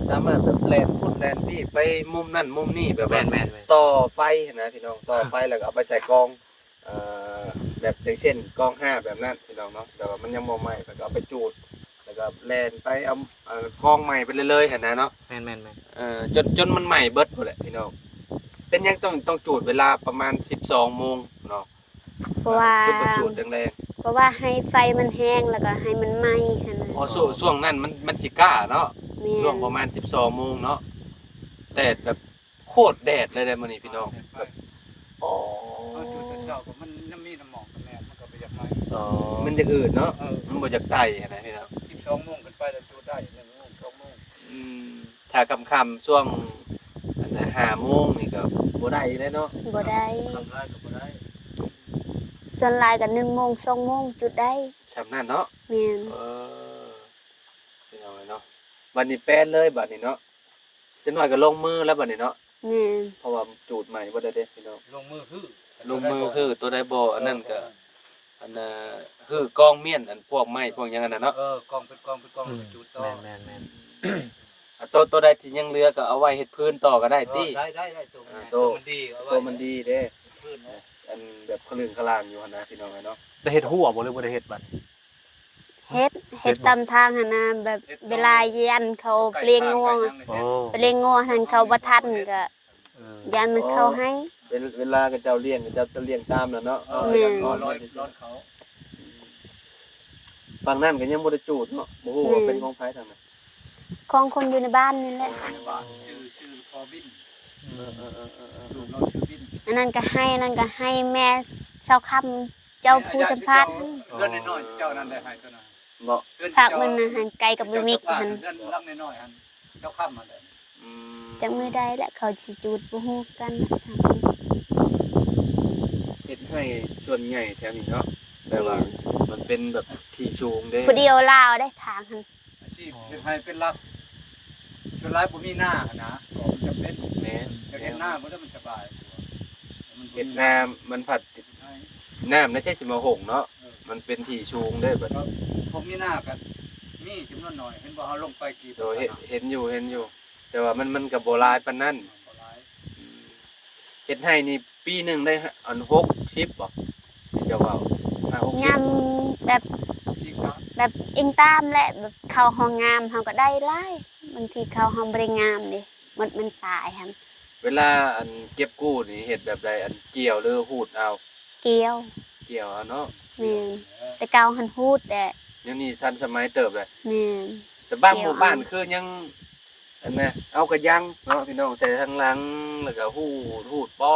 ສາມາດແບບແລ່ນພຸ້ນແລ່ນພີ້ ໄປມຸມນັ້ນມຸມນີ້ ແບບວ່າ ແມ່ນໆໆ ຕໍ່ໄຟຫັ້ນນະ ພີ່ນ້ອງ ຕໍ່ໄຟ ແລ້ວກໍເອົາໄປໃສ່ກອງ ເອີ ແບບຢ່າງເຊັ່ນກອງຫ້າແບບນັ້ນ ພີ່ນ້ອງເນາະ. ແຕ່ວ່າມັນຍັງບໍ່ໄໝ້ ເພິ່ນກໍເອົາໄປຈູດ ແລ້ວກໍແລ່ນໄປເອົາ ເອີ ກອງໃໝ່ໄປເລື້ອຍໆຫັ້ນນະເນາະ. ແມ່ນໆໆ ເອີ ຈົນ ຈົນມັນໄໝ້ເບິດພຸ້ນແຫຼະ ພີ່ນ້ອງ. ເປັນຫຍັງຕ້ອງ ຕ້ອງຈູດເວລາປະມານສິບສອງໂມງເນາະ? ເພາະວ່າ ຄືບໍ່ຈູດແລງໆ? ເພາະວ່າໃຫ້ໄຟມັນແຮງ ແລ້ວກໍໃຫ້ມັນໄໝ້ຫັ້ນນະ. ອໍ ຊ່ວງ ຊ່ວງນັ້ນມັນ ມັນຊິກ້າເນາະ. ແມ່ນ. ຊ່ວງປະມານສິບສອງໂມງເນາະ ແດດແບບ ໂຄດແດດເລີຍເດ້ມື້ນີ້ພີ່ນ້ອງ. ແບບ ອໍ ເຮົາຈູດແຕ່ເຊົ້າກໍມັນຍັງມີນ້ຳໝອກນ້ຳແມນ ມັນກໍບໍ່ຢາກໄໝ້. ອໍ ມັນຢາກອືດເນາະ. ເອີ ມັນບໍ່ຢາກໄຕຫັ້ນນະພີ່ນ້ອງ. ສິບສອງໂມງຂຶ້ນໄປແລ້ວຈູດໄດ້ ໜຶ່ງໂມງ ສອງໂມງ. ອືມ ຖ້າຄ່ຳໆ ຊ່ວງ ອັນນ່າ ຫ້າໂມງນີ້ກໍບໍ່ໄດ້ແລ້ວເນາະ. ບໍ່ໄດ້ ຄ່ຳຫຼາຍກໍບໍ່ໄດ້. ສ່ວນຫຼາຍກໍໜຶ່ງໂມງ ສອງໂມງ ຈູດໄດ້ ຊ່ຳນັ້ນເນາະ. ແມ່ນ. ເອີ ພີ່ນ້ອງເອີຍເນາະ ບັດນີ້ແປນເລີຍບັດນີ້ເນາະ. ຈັກໜ້ອຍກໍລົງມືແລ້ວບັດນີ້ເນາະ. ແມ່ນ. ເພາະວ່າຈູດໃໝ່ເບິດແລ້ວເດ້ພີ່ນ້ອງ. ລົງມືຮື້ ລົງມືຮື້ ໂຕໃດບໍ່ອັນນັ້ນກໍ ເອີ ອັນນ່າ ຮື້ກອງມ້ຽນ ອັນພວກໄມ້ພວກຫຍັງອັນນັ້ນເນາະ. ເອີ ກອງເປັນກອງເປັນກອງ ອືມ ແລ້ວກໍຈູດຕໍ່. ແມ່ນໆໆ. ອາ ໂຕ ໂຕໃດທີ່ຍັງເຫຼືອກໍເອົາໄວ້ເຮັດພື້ນຕໍ່ກໍໄດ້ຕິ? ເອີ ໄດ້ໆໆ ໂຕມັນ ອ່າ ໂຕ ໂຕມັນດີ ເອົາໄວ້ ໂຕມັນດີເດ້ ເຮັດພື້ນເນາະ. ອັນແບບຄະລຶ້ງຄະລາງຢູ່ຫັ້ນນະພີ່ນ້ອງເອີຍເນາະ. ໄດ້ເຮັດຮົ້ວບໍ່ ຫຼືບໍ່ໄດ້ເຮັດບັດນີ້? ເຮັດ ເຮັດ ເຮັດຕາມທາງຫັ້ນນະ ແບບເວລາຢ້ານເຂົາໄປລ້ຽງງົວ ໄປລ້ຽງງົວຫັ້ນເຂົາບໍ່ທັນກໍ ເອີ ຢ້ານມັນເຂົ້າໃຫ້. ເວ ເວລາເຂົາເຈົ້າລ້ຽງ ເຂົາເຈົ້າຈະລ້ຽງຕາມແລ້ວເນາະ. ເອີ ເອີ ເຂົາເຈົ້າກໍລອຍ ລອຍ ລອຍເຂົາ. ອືມ ຝັ່ງນັ້ນກໍຍັງບໍ່ໄດ້ຈູດເນາະ ບໍ່ຮູ້ວ່າເປັນຂອງໃຜທາງນັ້ນ. ຂອງຄົນຢູ່ໃນບ້ານນີ້ແຫຼະ. ໃນບ້ານ ຊື່ ຊື່ພໍ່ບິນ. ເອີໆໆໆໆ ລູກລາວຊື່ບິນ. ອັນນັ້ນກໍໃຫ້ ອັນນັ້ນກໍໃຫ້ແມ່ຊາວຄຳ ເຈົ້າຜູ້ສຳພາດ ເຮືອນນ້ອຍໆເຈົ້ານັ້ນແຫຼະ ໃຫ້ຕົວນັ້ນ ເນາະ. ເຮືອນ ພາກເບິ່ງນະຫັ້ນ ໃກ້ກັບບໍ່ມິກຫັ້ນ ເຮືອນຫຼັງນ້ອຍໆຫັ້ນ ເຈົ້າຄຳຫັ້ນແຫຼະ. ອືມ ຈັກມື້ໃດແຫຼະເຂົາຊິຈູດ ບໍ່ຮູ້ຄືກັນ. ເຮັດໄຮ່ສ່ວນໃຫຍ່ແຖວນີ້ເນາະ ແບບວ່າ ແມ່ນ ມັນເປັນແບບທີ່ສູງເດ້ ຜູ້ດຽວລາວເດ້ທາງຫັ້ນ. ອາຊີບເຮັດໄຮ່ເປັນຫຼັກ ສ່ວນຫຼາຍບໍ່ມີນາຫັ້ນນະ ກໍມັນຈຳເປັນ. ແມ່ນ ຢາກເຮັດນາ ແມ່ນ ບໍ່ໄດ້ ມັນສະບາຍກວ່າ ມັນບໍ່ມີ ເຮັດນາ ນາ ມັນພັດ ເຮັດໄຮ່ ນ້ຳໃນໃສຊິມາຫົງເນາະ. ເອີ ມັນເປັນທີ່ສູງເດ້ບັດ ກໍພວກມີນາກໍມີຈຳນວນໜ້ອຍ ເຫັນບໍ່ ເຮົາລົງໄປກີ້ ໂດຍ ເຫັນ ເຫັນຢູ່ ເຫັນຢູ່ ແຕ່ວ່າມັນ ມັນກໍບໍ່ຫຼາຍປານນັ້ນ. ບໍ່ຫຼາຍ. ອືມ ເຮັດໄຮ່ນີ້ປີໜຶ່ງໄດ້ອັນຫົກສິບບໍ່ ທີ່ເຈົ້າເວົ້າ ຫ້າຫົກສິບ ຍາມແບບ ອີງຕາມ ແບບອີງຕາມແຫຼະ ແບບເຂົ້າເຮົາງາມ ເຮົາກໍໄດ້ຫຼາຍ ບາງທີເຂົ້າເຮົາບໍ່ໄດ້ງາມເດ້ ໝົດມັນຕາຍຫັ້ນ. ເວລາອັນເກັບກູ້ນີ້ເຮັດແບບໃດ ອັນກ່ຽວ ຫຼື ຫູດເອົາ? ກ່ຽວ ກ່ຽວເອົາເນາະ. ແມ່ນ ແຕ່ເກົ່າຫັ້ນຫູດແຫຼະ ດຽວນີ້ທັນສະໄໝເຕີບແຫຼະ. ແມ່ນ ແຕ່ບາງໝູ່ບ້ານຄືຍັງ ອັນນະ ເອົາກະຍັງເນາະພີ່ນ້ອງ ໃສ່ທາງຫຼັງ ແລ້ວກໍຫູດ ຫູດ ປໍ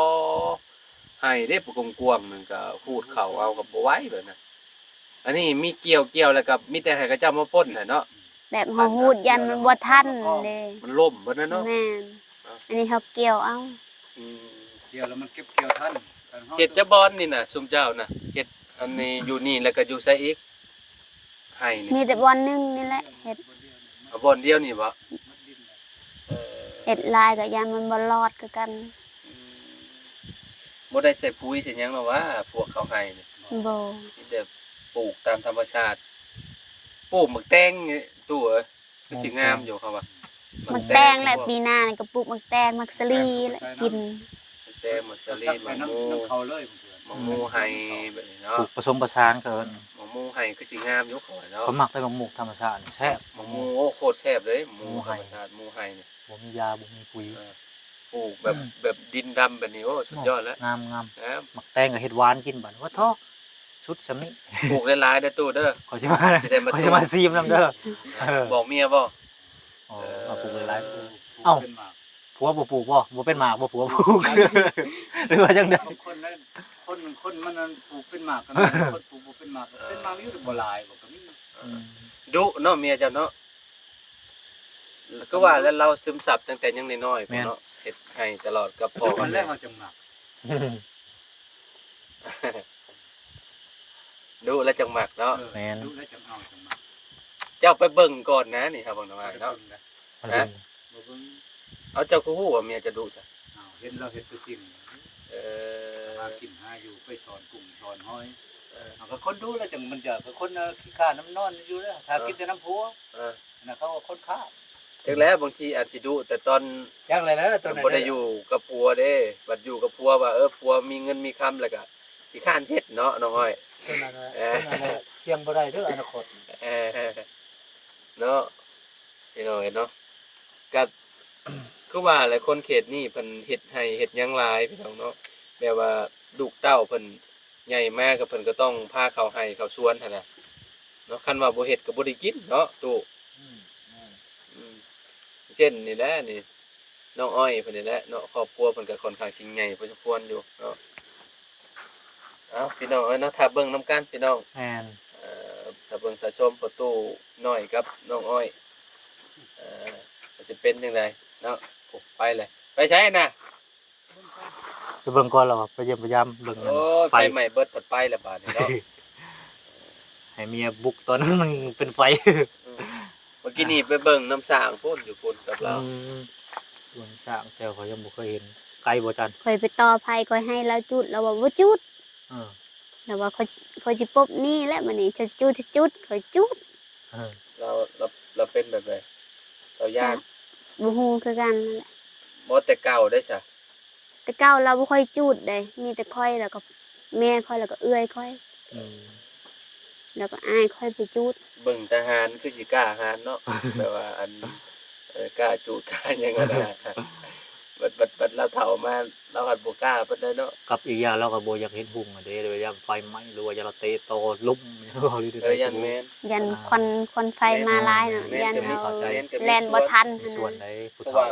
ໄຮ່ເດ້ ປະກວ້າງໆ ໜຶ່ງກໍຫູດເຂົ້າເອົາກໍບໍ່ໄຫວແບບນັ້ນ. ອັນນີ້ມີກ່ຽວ ກ່ຽວແລ້ວກໍມີແຕ່ໃຫ້ເຂົາເຈົ້າມາພົ້ນແຫຼະເນາະ. ແບບເຮົາຮູດຢ້ານມັນບໍ່ທັນເດ້. ມັນລົ້ມເບິດແລ້ວເນາະ. ແມ່ນ. ເອົ້າ ອັນນີ້ເຮົາກ່ຽວເອົາ. ອືມ ກ່ຽວແລ້ວມັນເກັບກ່ຽວທັນ. ເຮັດຈັກບ່ອນນີ້ນະ ຊຸມເຈົ້ານະ? ເຮັດອັນນີ້ຢູ່ນີ້ ແລ້ວກໍຢູ່ໃສອີກ? ໄຮ່ນີ້ ມີແຕ່ບ່ອນໜຶ່ງນີ້ແຫຼະເຮັດ. ເອົາບ່ອນດຽວນີ້ບໍ? ເອີ ເຮັດຫຼາຍກໍຢ້ານມັນບໍ່ລອດຄືກັນ. ອືມ ບໍ່ໄດ້ໃສ່ປຸຍໃສ່ຫຍັງເນາະຫວາ ພວກເຂົ້າໄຮ່ນີ້? ບໍ່ ມີແຕ່ປູກຕາມທຳມະຊາດ. ປູກໝາກແຕງນີ້ຕູ້ເອີຍ ຄືຊິງາມຢູ່ເຂົາວ່າ. ໝາກແຕງແຫຼະ ປີໜ້ານີ້ກໍປູກໝາກແຕງ ໝາກສາລີແຫຼະກິນ. ໝາກແຕງ ໝາກສາລີ ໝາກໂມ ໝາກໂມໄຮ່ແບບນີ້ເນາະ. ປູກປະສົມປະສານເຂົາເອີ້ນ. ໝາກໂມໄຮ່ຄືຊິງາມຢູ່ເຂົາວ່າເນາະ. ຂ້ອຍມັກໄດ້ໝາກໂມທຳມະຊາດນີ້ແຊບ. ໝາກໂມ ໂອ້ ໂຄດແຊບເລີຍ ໝາກໂມທຳມະຊາດ ໝາກໂມໄຮ່ນີ້. ບໍ່ມີຢາ ບໍ່ມີປຸຍ. ເອີ ປູກແບບ ແບບດິນດຳແບບນີ້ ໂອ້ ສຸດຍອດແລ້ວ. ງາມໆ. ໝາກແຕງກໍເຮັດຫວານກິນບາດນີ້ ໂອ້ໂທ້ ສຸດສ່ຳນີ້. ປູກຫຼາຍໆເດີຕູ້ເດີ ຂ້ອຍຊິມາ ຊິໄດ້ມາ ຂ້ອຍຊິມາຊີມນຳເດີ. ເອີ ບອກເມຍບໍ? ເອີ ເອົາປູກຫຼາຍໆ. ເອົ້າ ຜົວບໍ່ປູກບໍ? ບໍ່ເປັນໝາກບໍ ຜົວປູກ ຫຼືວ່າຈັ່ງໃດ? ບາງຄົນນະ ຄົນ ຄົນມັນນັ້ນປູກເປັນໝາກກໍມີ ຄົນປູກບໍ່ເປັນໝາກກໍເປັນໝາກຢູ່ ບໍ່ຫຼາຍບໍ່ກໍມີ. ອືມ ດຸເນາະເມຍເຈົ້າເນາະ. ຄືວ່າແລ້ວ ລາວຊຶມຊັບຕັ້ງແຕ່ຍັງນ້ອຍໆ ແມ່ນ ເນາະ ເຮັດໄຮ່ຕະຫຼອດກັບພໍ່ກັບແມ່. ດຸແລ້ວເຮົາຈັ່ງມັກ ດຸແລ້ວຈັ່ງມັກເນາະ. ເອີ ແມ່ນ ດຸແລ້ວຈັ່ງເອົາຈັ່ງມັກ. ເຈົ້າໄປເບິ່ງກ່ອນນະນີ້ ເຮົາເບິ່ງນຳອ້າຍເນາະ. ບໍ່ເບິ່ງ ບໍ່ເບິ່ງ. ເອົາ ເຈົ້າຄືຮູ້ວ່າເມຍຈະດຸຊະ? ເອົາ ເຫັນລາວເຮັດຕົວຈິງ. ເອີ ຫາກິນຫາຢູ່ ໄປສອນກຸ້ງສອນຫອຍ. ເອີ ເອົາ ກໍຄົນດຸແລ້ວຈັ່ງມັນຈະ ກໍຄົນຂີ້ຄ້ານນຳນອນຢູ່ແລ້ວ ຖ້າ ເອີ ກິນແຕ່ນຳຜົວ. ເອີ ອັນນັ້ນເຂົາວ່າຄົນຄ້ານ. ຈັກແລ້ວ ບາງທີອາດຊິດຸແຕ່ຕອນ ຈັກແລ້ວ ຕອນນັ້ນບໍ່ໄດ້ຢູ່ກັບຜົວເດ້ ບັດຢູ່ກັບຜົວວ່າ ເອີ ຜົວມີເງິນມີຄຳ ແລ້ວກໍຂີ້ຄ້ານເຮັດເນາະ ນ້ອງອ້ອຍ. ເອີ ສ່ຽງບໍ່ໄດ້ເດີອະນາຄົດ. ເອີ ເນາະ ພີ່ນ້ອງເອີຍເນາະ. ກໍຄືວ່າແຫຼະ ຄົນເຂດນີ້ເພິ່ນເຮັດໄຮ່ເຮັດຫຍັງຫຼາຍ ພີ່ນ້ອງເນາະ. ແບບວ່າລູກເຕົ້າເພິ່ນໃຫຍ່ມາກໍ ເພິ່ນກໍຕ້ອງພາເຂົ້າໄຮ່ເຂົ້າສວນຫັ້ນນະເນາະ. ຄັນວ່າບໍ່ເຮັດກໍບໍ່ໄດ້ກິນເນາະຕູ້. ອືມ ອືມ ເຊັ່ນນີ້ແຫຼະນີ້ ນ້ອງອ້ອຍເພິ່ນນີ້ແຫຼະເນາະ ຄອບຄົວເພິ່ນກໍຄ່ອນຂ້າງຊິໃຫຍ່ພໍສົມຄວນຢູ່ເນາະ. ເອົາ ພີ່ນ້ອງເອີຍເນາະ ຖ້າເບິ່ງນຳກັນພີ່ນ້ອງ. ແມ່ນ ເອີ ຖ້າເບິ່ງຖ້າຊົມພໍ່ຕູ້ນ້ອຍກັບນ້ອງອ້ອຍ ເອີ ວ່າຊິເປັນຈັ່ງໃດເນາະ. ໂອ້ ໄປແລ້ວ ໄປໃສນະ? ໄປເບິ່ງກ່ອນລະ ໄປຢ້ຽມໄປຢາມເບິ່ງ. ໂອ້ຍ ໄຟໄໝ້ເບິດ ພັດໄປແລ້ວບາດນີ້ເນາະ. ໃຫ້ເມຍບຸກຕອນນັ້ນມັນເປັນໄຟ. ອືມ ເມື່ອກີ້ນີ້ໄປເບິ່ງນຳຊ່າງພຸ້ນ ຢູ່ພຸ້ນກັບລາວ. ອືມ ເບິ່ງຊ່າງ ແຕ່ຂ້ອຍຍັງບໍ່ເຄີຍເຫັນ. ໄກບໍ່ຈັນ? ຂ້ອຍໄປຕໍ່ໄຟ ຂ້ອຍໃຫ້ລາວຈູດ ລາວວ່າບໍ່ຈູດ. ເອີ ລາວວ່າ ຂ້ອຍ ຂ້ອຍຊິປົບໜີ້ແຫຼະ ມື້ນີ້ເຈົ້າຈະຈູດ ຈະຈູດ ຂ້ອຍຈູດ. ເອີ ລາວ ລາວ ລາວເປັນແບບໃດ? ລາວຢ້ານ? ບໍ່ຮູ້ຄືກັນນັ້ນແຫຼະ. ບໍ່ ແຕ່ເກົ່າເດ້ຊະ? ແຕ່ເກົ່າລາວບໍ່ຄ່ອຍຈູດເດ້ ມີແຕ່ຂ້ອຍ ແລ້ວກໍແມ່ຂ້ອຍ ແລ້ວກໍເອື້ອຍຂ້ອຍ. ອືມ ແລ້ວກໍອ້າຍຂ້ອຍໄປຈູດ. ເບິ່ງທະຫານຄືຊິກ້າຫານເນາະ ແບບວ່າອັນ ເອີ ກ້າຈູດກ້າຫຍັງຫັ້ນນະ. ບັດ ບັດ ບັດລາວເຖົ້າມາ ລາວພັດບໍ່ກ້າປານໃດເນາະ. ກັບອີກຢ່າງລາວກໍບໍ່ຢາກເຮັດຮຸ່ງຫັ້ນເດ້ ແບບຢ້ານໄຟໄໝ້ ຫຼືວ່າຢ້ານລາວເຕະຕໍ່ລົ້ມ. ເອີ ຢ້ານແມ່ນ ຢ້ານ ເອີ ຢ້ານແມ່ນ ຄວັນ ຄວັນໄຟມາຫຼາຍເນາະ. ແມ່ນ ຢ້ານເຮົາແລ່ນບໍ່ທັນ. ມີສ່ວນໃດຜູ້ເຖົ້າ ເພາະວ່າ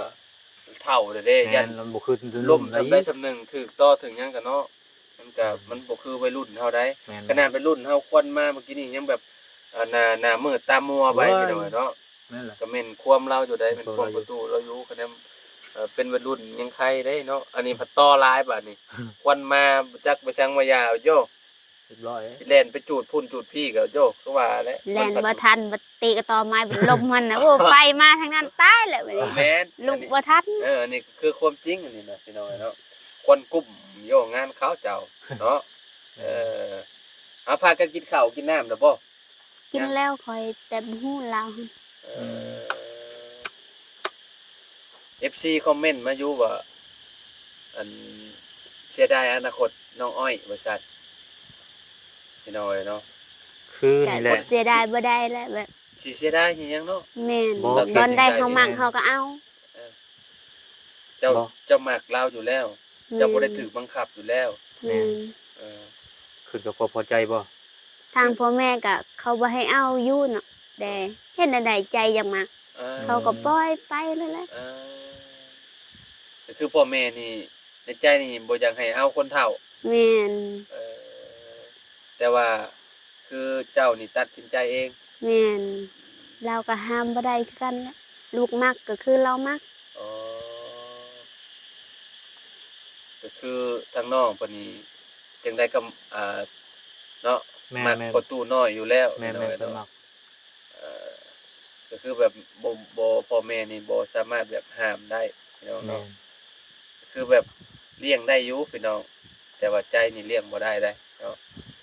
ເຖົ້າແລ້ວເດ້. ແມ່ນ ຢ້ານມັນບໍ່ຄືລຸ້ນ ລົມສ່ຳໃດສ່ຳໜຶ່ງ ຖືກຕໍ່ຖືກຫຍັງກໍເນາະ. ມັນກະ ອືມ ມັນບໍ່ຄືໄວລຸ້ນເຮົາໃດ. ແມ່ນ ຂະໜາດໄວລຸ້ນເຮົາຄວັນມາເມື່ອກີ້ນີ້ຍັງແບບ ອ່າ ໜ້າ ໜ້າມືດຕາມົວໄປ ໂອ້ຍ ພີ່ນ້ອງເນາະ. ແມ່ນແຫຼະ ກໍແມ່ນຄວາມລາວຢູ່ໃດ໋ ແມ່ນຄວາມປະຕູລາວຢູ່. ຄະແນນ ເອີ ເປັນໄວລຸ້ນຍັງໄຄໄດ໋ເນາະ ອັນນີ້ພັດຕໍ່ຫຼາຍບາດນີ້. ຄວັນມາຈັກໄປສັງມາຢາ ໂຢ ຮຽບຮ້ອຍ ແລ່ນໄປຈູດພຸ້ນຈູດພີ້ກໍ ໂຢ ຄືວ່າແຫຼະ ແລ່ນບໍ່ທັນ ບັດເຕະກໍຕໍໄມ້ ບັດລົມຫັ້ນນະ ໂອ້ ໄຟມາທາງນັ້ນ ຕາຍແລ້ວບັດນີ້. ແມ່ນ ລຸກບໍ່ທັນ. ເອີ ອັນນີ້ຄືຄວາມຈິງອັນນີ້ນະ ພີ່ນ້ອງເນາະ. ຄວັນກຸ້ມ ໂຢ ງານເຂົາເຈົ້າເນາະ. ເອີ ເອົາ ພາກັນກິນເຂົ້າກິນນ້ຳແລ້ວບໍ່? ກິນແລ້ວຂ້ອຍ ແຕ່ບໍ່ຮູ້ລາວຫັ້ນ. ເອີ ເອັຟຊີຄອມເມັນມາຢູ່ວ່າ ອັນ ເສຍດາຍອະນາຄົດນ້ອງອ້ອຍ ວ່າຊັ້ນ ພີ່ນ້ອງເອີຍເນາະ. ຄືນີ້ແຫຼະ ເສຍດາຍບໍ່ໄດ້ແຫຼະ ແບບ ຊິເສຍດາຍເຮັດຫຍັງເນາະ. ແມ່ນ ບໍ່ ບ່ອນໃດເຮົາມັກເຮົາກໍເອົາ. ເອີ ເຈົ້າ ເຈົ້າມັກລາວຢູ່ແລ້ວ ແມ່ນ ເຈົ້າບໍ່ໄດ້ຖືກບັງຄັບຢູ່ແລ້ວ. ແມ່ນ ເອີ ຂຶ້ນກັບຄວາມພໍໃຈບໍ່? ທາງພໍ່ແມ່ກໍເຂົາບໍ່ໃຫ້ເອົາຢູ່ເນາະ ແຕ່ເຮັດແນວໃດໃຈຢາກມັກ ເອີ ເຂົາກໍປ່ອຍໄປແລ້ວແຫຼະ. ເອີ ກໍຄືພໍ່ແມ່ນີ້ໃນໃຈນີ້ບໍ່ຢາກໃຫ້ເອົາຄົນເຖົ້າ. ແມ່ນ ເອີ ແຕ່ວ່າຄືເຈົ້ານີ້ຕັດສິນໃຈເອງ. ແມ່ນ ລາວກໍຫ້າມບໍ່ໄດ້ຄືກັນແຫຼະ ລູກມັກກໍຄືລາວມັກ. ອໍ ກໍຄືທາງນ້ອງເພິ່ນນີ້ຈັ່ງໃດກໍ ອ່າ ເນາະ ແມ່ນໆ ມັກພໍ່ຕູ້ນ້ອຍຢູ່ແລ້ວ ແມ່ນໆ ພີ່ນ້ອງເອີຍ ເພິ່ນມັກ ເນາະ. ເອີ ກໍຄືແບບບໍ່ ບໍ່ ພໍ່ແມ່ນີ້ບໍ່ສາມາດແບບຫ້າມໄດ້ພີ່ນ້ອງເນາະ ແມ່ນ ກໍຄືແບບລ້ຽງໄດ້ຢູ່ພີ່ນ້ອງ ແຕ່ວ່າໃຈນີ້ລ້ຽງບໍ່ໄດ້ເດ້ເນາະ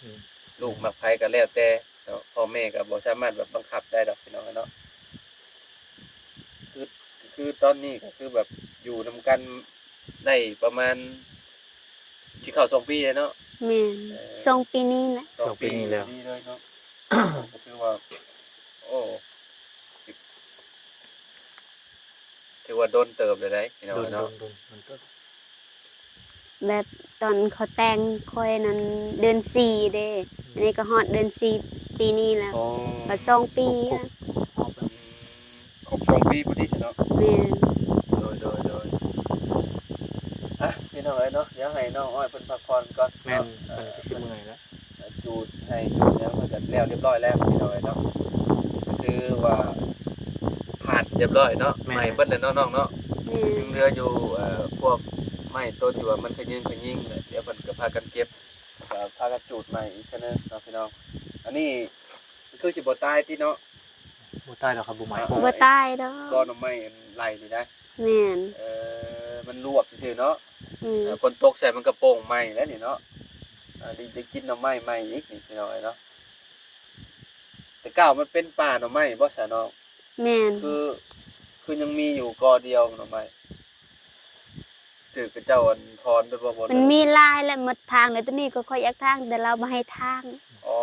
ອືມ ລູກມັກໃຜກໍແລ້ວແຕ່ເນາະ ພໍ່ແມ່ກໍບໍ່ສາມາດແບບບັງຄັບໄດ້ດອກພີ່ນ້ອງເນາະ. ຄື ຄືຕອນນີ້ກໍຄືແບບຢູ່ນຳກັນໄດ້ປະມານ ຊິເຂົ້າສອງປີແລ້ວເນາະ. ແມ່ນ ເອີ ສອງປີນີ້ແຫຼະ ສອງປີນີ້ແລ້ວ ສອງປີນີ້ເລີຍເນາະ ກໍຖືວ່າ ໂອ້ ຖືວ່າດົນເຕີບແລ້ວໃດ໋ພີ່ນ້ອງເນາະ. ດົນ ດົນ ດົນເຕີບ ແບບຕອນເຂົາແຕ່ງຂ້ອຍນັ້ນເດືອນສີ່ເດ້ ອືມ ອັນນີ້ກໍຮອດເດືອນສີ່ປີນີ້ແລ້ວ ອໍ ກໍສອງປີ ຄົບ ຄົບ ອືມ ຄົບສອງປີພໍດີເນາະ. ແມ່ນ ໂດຍ ໂດຍ ໂດຍ ອ່ະ ພີ່ນ້ອງເອີຍເນາະ ດຽວໃຫ້ນ້ອງອ້ອຍເພິ່ນພັກຜ່ອນກ່ອນ ແມ່ນ ເນາະ ເພິ່ນກໍຊິເມື່ອຍແລ້ວ ຈູດໄຮ່ຈູດຫຍັງເພິ່ນກໍແລ້ວຮຽບຮ້ອຍແລ້ວພີ່ນ້ອງເອີຍເນາະ ກໍຖືວ່າຜ່ານຮຽບຮ້ອຍເນາະ. ແມ່ນ ໄໝ້ເບິດແລ້ວເນາະນ້ອງເນາະ. ແມ່ນ ຍັງເຫຼືອຢູ່ ເອີ ພວກໄມ້ໂຕທີ່ວ່າມັນຂະຍືງຂະຍິງແຫຼະ ດຽວເພິ່ນກໍພາກັນເກັບ ກໍພາກັນຈູດໃໝ່ອີກເທື່ອໜຶ່ງເນາະພີ່ນ້ອງ. ອັນນີ້ຄືຊິບໍ່ຕາຍຕິເນາະ? ບໍ່ຕາຍດອກຄັບ ບໍ່ໄໝ້ ອ່າ ບໍ່ຕາຍດອກ ກໍໜໍ່ໄມ້ອັນໄຫຼນີ້ນະ. ແມ່ນ ເອີ ມັນລວກຊື່ໆເນາະ. ອືມ ເອີ ຝົນຕົກໃສ່ມັນກໍໂປ່ງໃໝ່ແລ້ວນີ້ເນາະ. ອ່າ ໄດ້ ໄດ້ກິນໜໍ່ໄມ້ໃໝ່ອີກນີ້ພີ່ນ້ອງເອີຍເນາະ. ແຕ່ເກົ່າມັນເປັນປ່າໜໍ່ໄມ້ບໍ່ຊະນ້ອງ? ແມ່ນ ຄື ຄືຍັງມີຢູ່ກໍດຽວໜໍ່ໄມ້ ຖືກເຂົາເຈົ້າອັນຖອນໄປບໍ່? ມັນມີຫຼາຍແລ້ວ ໝົດທາງແລ້ວ ໂຕນີ້ກໍຂ້ອຍຢາກຖາງ ແຕ່ລາວບໍ່ໃຫ້ຖາງ. ອໍ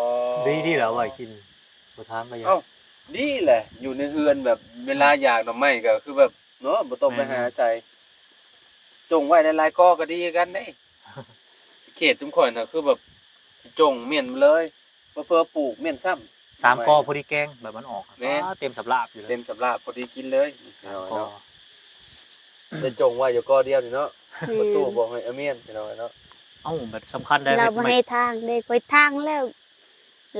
ດີ ດີແລ້ວ ເອົາໄວ້ກິນ ບໍ່ຖາງກໍຢ່າ. ເອົ້າ ດີແຫຼະ ຢູ່ໃນເຮືອນແບບເວລາຢາກໜໍ່ໄມ້ກໍຄືແບບເນາະ ບໍ່ຕ້ອງໄປຫາໃສ ແມ່ນໆ ຈົ່ງໄວ້ຫຼາຍໆກໍ ກໍດີຄືກັນເດ້. ເຂດຊຸມຂ້ອຍນະ ຄືແບບຊິຈົ່ງໝ້ຽນເລີຍ ເຜີໆປູກໝ້ຽນຊ້ຳ ສາມກໍພໍດີແກງ ແບບມັນອອກ ແມ່ນ ເຕັມສຳລາບຢູ່ເລີຍ ເຕັມສຳລາບພໍດີກິນເລີຍ ສາມກໍ ໄດ້ຈົ່ງໄວ້ຢູ່ກໍດຽວນີ້ເນາະ. ແມ່ນ ປະຕູບໍ່ໃຫ້ອາມຽນພີ່ນ້ອງເນາະ. ເອົ້າ ແບບສຳຄັນໄດ໋ ລາວບໍ່ໃຫ້ຖາງເດ້ ຂ້ອຍຖາງແລ້ວ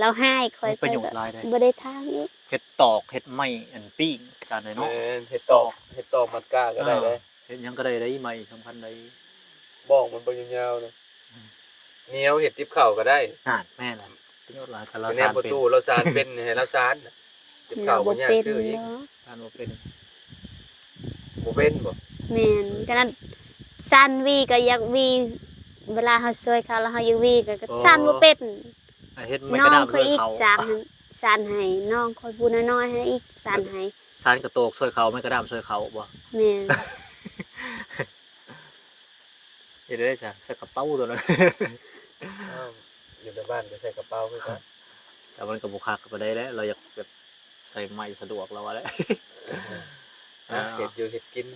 ລາວຮ້າຍ ຂ້ອຍ ມັນປະໂຫຍດຫຼາຍເດ້ ກໍບໍ່ໄດ້ຖາງອີກ. ເຮັດຕອກ ເຮັດໄມ້ອັນປີ້ງຈານໄດ໋ເນາະ. ແມ່ນ ເຮັດຕອກ ເຮັດຕອກມັດກ້າກໍໄດ້ເດ້ ເຮັດຫຍັງກໍໄດ້ໄດ໋ ໄມ້ສຳຄັນໄດ໋ ບອກມັນບໍ່ຍາວໆນະ. ອືມ ໜຽວເຮັດຕິບເຂົ້າກໍໄດ້. ນັ້ນ ແມ່ນລະ ປະໂຫຍດຫຼາຍ ຄັນລາວສານເປັນ ປະຕູລາວສານເປັນ ໃຫ້ລາວສານ ຕິບເຂົ້າບໍ່ຍາກຊື້ອີກ. ສານບໍ່ເປັນ ບໍ່ເປັນບໍ່? ແມ່ນ ຂະໜາດສານຫວີກໍຢາກຫວີ ເວລາເຮົາຊ່ວຍເຂົາແລ້ວເຮົາຢາກຫວີກໍ ອໍ ສານບໍ່ເປັນ. ອ່າ ເຮັດໄມ້ກະດ້າມຊ່ວຍເຂົາ ນ້ອງຂ້ອຍອີກສານ ສານໃຫ້ນ້ອງຂ້ອຍຜູ້ນ້ອຍໆ ໃຫ້ອີກສານໃຫ້. ສານກະໂຕກຊ່ວຍເຂົາ ໄມ້ກະດ້າມຊ່ວຍເຂົາບໍ່? ແມ່ນ ເຮັດໄດ້ຊະ ໃສ່ກະເປົາໂລດ. ອ້າວ ຢູ່ໃນບ້ານກໍໃສ່ກະເປົາຄືກັນ ແຕ່ມັນກໍບໍ່ຄັກປານໃດແຫຼະ ລາວຢາກແບບໃສ່ໄມ້ສະດວກລາວວ່າແຫຼະ. ອ່າ ອ່າ ເຮັດຢູ່ເຮັດກິນ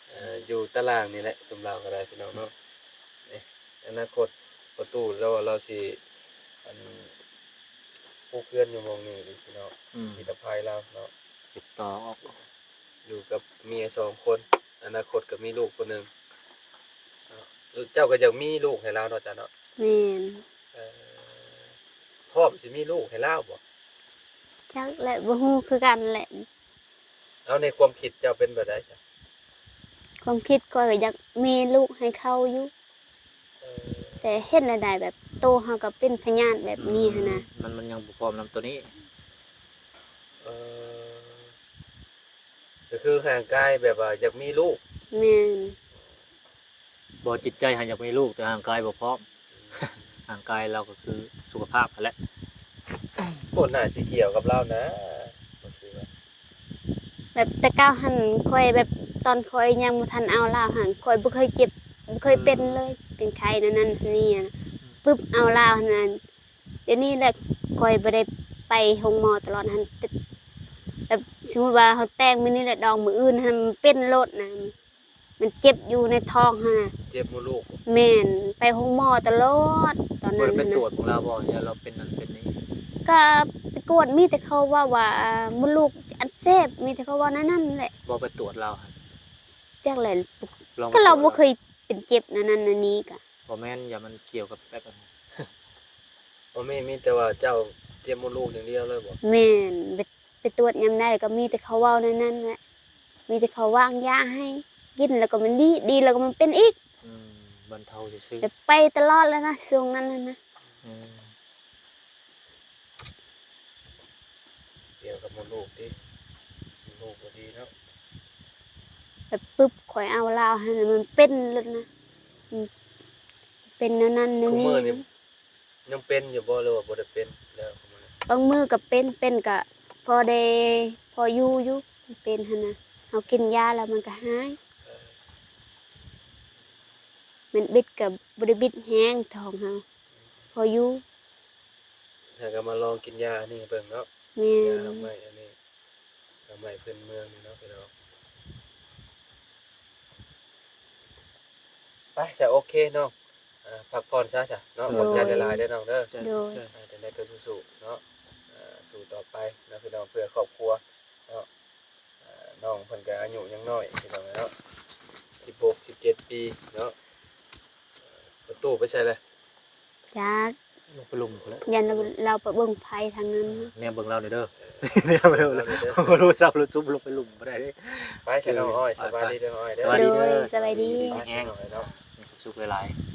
ເອີ ຢູ່ຕາລ່າງນີ້ແຫຼະ ຊຸມລາວກໍໄດ້ພີ່ນ້ອງເນາະ. ເອີ ອະນາຄົດປະຕູລາວວ່າລາວຊິ ອັນ ປຸກເຮືອນຢູ່ໝ່ອງນີ້ອີກພີ່ນ້ອງ ອືມ ທີ່ຕະໄພລາວເນາະ ຕິດຕໍ່ອອກ ຢູ່ກັບເມຍສອງຄົນ ອະນາຄົດກໍມີລູກຄົນໜຶ່ງ. ເຈົ້າກໍຢາກມີລູກໃຫ້ລາວເນາະ ເຈົ້າເນາະ? ແມ່ນ. ເອີ ພ້ອມຊິມີລູກໃຫ້ລາວບໍ່? ຈັກແຫຼະ ບໍ່ຮູ້ຄືກັນແຫຼະ. ເອົາ ໃນຄວາມຄິດເຈົ້າເປັນແບບໃດຊະ? ຄວາມຄິດຂ້ອຍກໍຢາກມີລູກໃຫ້ເຂົາຢູ່ ເອີ ແຕ່ເຮັດແນວໃດແບບໂຕເຮົາກໍເປັນພະຍາດແບບນີ້ຫັ້ນນະ. ອືມ ມັນ ມັນຍັງບໍ່ພ້ອມນຳໂຕນີ້. ເອີ ກໍຄືຮ່າງກາຍແບບວ່າຢາກມີລູກ. ແມ່ນ. ບໍ່ ຈິດໃຈຫັ້ນຢາກມີລູກ ແຕ່ຮ່າງກາຍບໍ່ພ້ອມ. ອືມ ຮ່າງກາຍລາວກໍຄືສຸຂະພາບຫັ້ນແຫຼະ. ບໍ່ໜ້າຊິກ່ຽວກັບລາວນະ ບໍ່ຄືວ່າ ແບບແຕ່ເກົ່າຫັ້ນ ຂ້ອຍແບບຕອນຂ້ອຍຍັງບໍ່ທັນເອົາລາວຫັ້ນ ຂ້ອຍບໍ່ເຄີຍເຈັບ ບໍ່ເຄີຍເປັນເລີຍ ອືມ ເປັນໄຂ້ນັ້ນນັ້ນນີ້ ອືມ ປຶບເອົາລາວຫັ້ນນະ. ດຽວນີ້ແຫຼະ ຂ້ອຍບໍ່ໄດ້ໄປໂຮງໝໍຕະຫຼອດຫັ້ນ ແຕ່ແບບສົມມຸດວ່າເຮົາແຕ່ງມື້ນີ້ແຫຼະ ດອງມື້ອື່ນຫັ້ນ ມັນເປັນໂລດນະ. ມັນເຈັບຢູ່ໃນທ້ອງຫັ້ນນະ. ເຈັບມົດລູກ? ແມ່ນ ໄປໂຮງໝໍຕະຫຼອດຕອນນັ້ນ. ບໍ່ໄດ້ໄປ ຫັ້ນນະ ຕວດຂອງລາວບໍ່ ຢ້ານລາວເປັນນັ້ນເປັນນີ້? ກະໄປກວດ ມີແຕ່ເຂົາເວົ້າວ່າ ອ່າ ມົດລູກອັກເສບ ມີແຕ່ເຂົາເວົ້າແນວນັ້ນແຫຼະ. ບໍ່ໄປຕວດລາວຫັ້ນ? ຈັກແຫຼະ ກໍລາວບໍ່ເຄີຍເປັນເຈັບແນວນັ້ນແນວນີ້ກະ. ບໍ່ແມ່ນ ຢ້ານມັນກ່ຽວກັບແບບ ບໍ່ມີ ມີແຕ່ວ່າເຈົ້າເຈັບມົດລູກຢ່າງດຽວເລີຍບໍ່? ແມ່ນ ແບບ ຕວດຍາມໃດກໍມີແຕ່ເຂົາເວົ້າແນວນັ້ນແຫຼະ ມີແຕ່ເຂົາວາງຢາໃຫ້ກິນ ແລ້ວກໍມັນດີ ດີແລ້ວກໍມັນເປັນອີກ ອືມ ບັນເທົາຊື່ໆ ແບບໄປຕະຫຼອດແລ້ວນະ ຊ່ວງນັ້ນຫັ້ນນະ ອືມ ກ່ຽວກັບມົດລູກຕິ ມົດລູກບໍ່ດີເນາະ ແບບປຶບ ຂ້ອຍເອົາລາວຫັ້ນ ມັນເປັນໂລດນະ ອືມ ເປັນແນວນັ້ນແນວນີ້ ຄຸມື້ນີ້ ຍັງເປັນຢູ່ບໍ່ ຫຼືວ່າບໍ່ໄດ້ເປັນແລ້ວ? ບາງມື້ກໍເປັນ ເປັນກໍພໍໄດ້ ພໍຢູ່ຢູ່ ເປັນຫັ້ນນະ ເຮົາກິນຢາແລ້ວມັນກໍຫາຍ ເອີ ແມ່ນບິດກໍບໍ່ໄດ້ບິດແຮງທ້ອງເຮົາ ພໍຢູ່ ແລ້ວກໍມາລອງກິນຢາອັນນີ້ໃຫ້ເບິ່ງເນາະ ແມ່ນ ຢາດອກໄມ້ອັນນີ້ ດອກໄມ້ພື້ນເມືອງນີ້ເນາະພີ່ນ້ອງ ໄປຊະ ໂອເຄນ້ອງ ອ່າ ພັກຜ່ອນຊະ ຊະເນາະ ໂດຍ ຂອບໃຈຫຼາຍໆເດີນ້ອງເດີ ໂດຍ ອ່າ ຈັ່ງໃດກໍສູ້ໆເນາະ ອ່າ ສູ້ຕໍ່ໄປເນາະພີ່ນ້ອງ ເພື່ອຄອບຄົວເນາະ ອ່າ ນ້ອງເພິ່ນກໍອາຍຸຍັງນ້ອຍພີ່ນ້ອງເນາະ ສິບຫົກ ສິບເຈັດປີເນາະ ປະຕູໄປໃສລະ? ຈັກ ລົງໄປລຸ່ມພຸ້ນແຫຼະ ຢ້ານລາວ ລາວໄປເບິ່ງໄຟທາງນັ້ນ ແນມເບິ່ງລາວແດ່ເດີ ແນມເບິ່ງລາວແດ່ເດີ ໂທລະສັບລົດຊຸມລົງໄປລຸ່ມບໍ່ໄດ້ເດ້ ໄປຊະນ້ອງອ້ອຍ ເອີ ສະບາຍດີເດີນ້ອງອ້ອຍເດີ ສະບາຍດີເດີ ໂດຍ ສະບາຍດີ ດີແຮງ ໄປນ້ອງອ້ອຍເນາະ ສຸກຫຼາຍໆ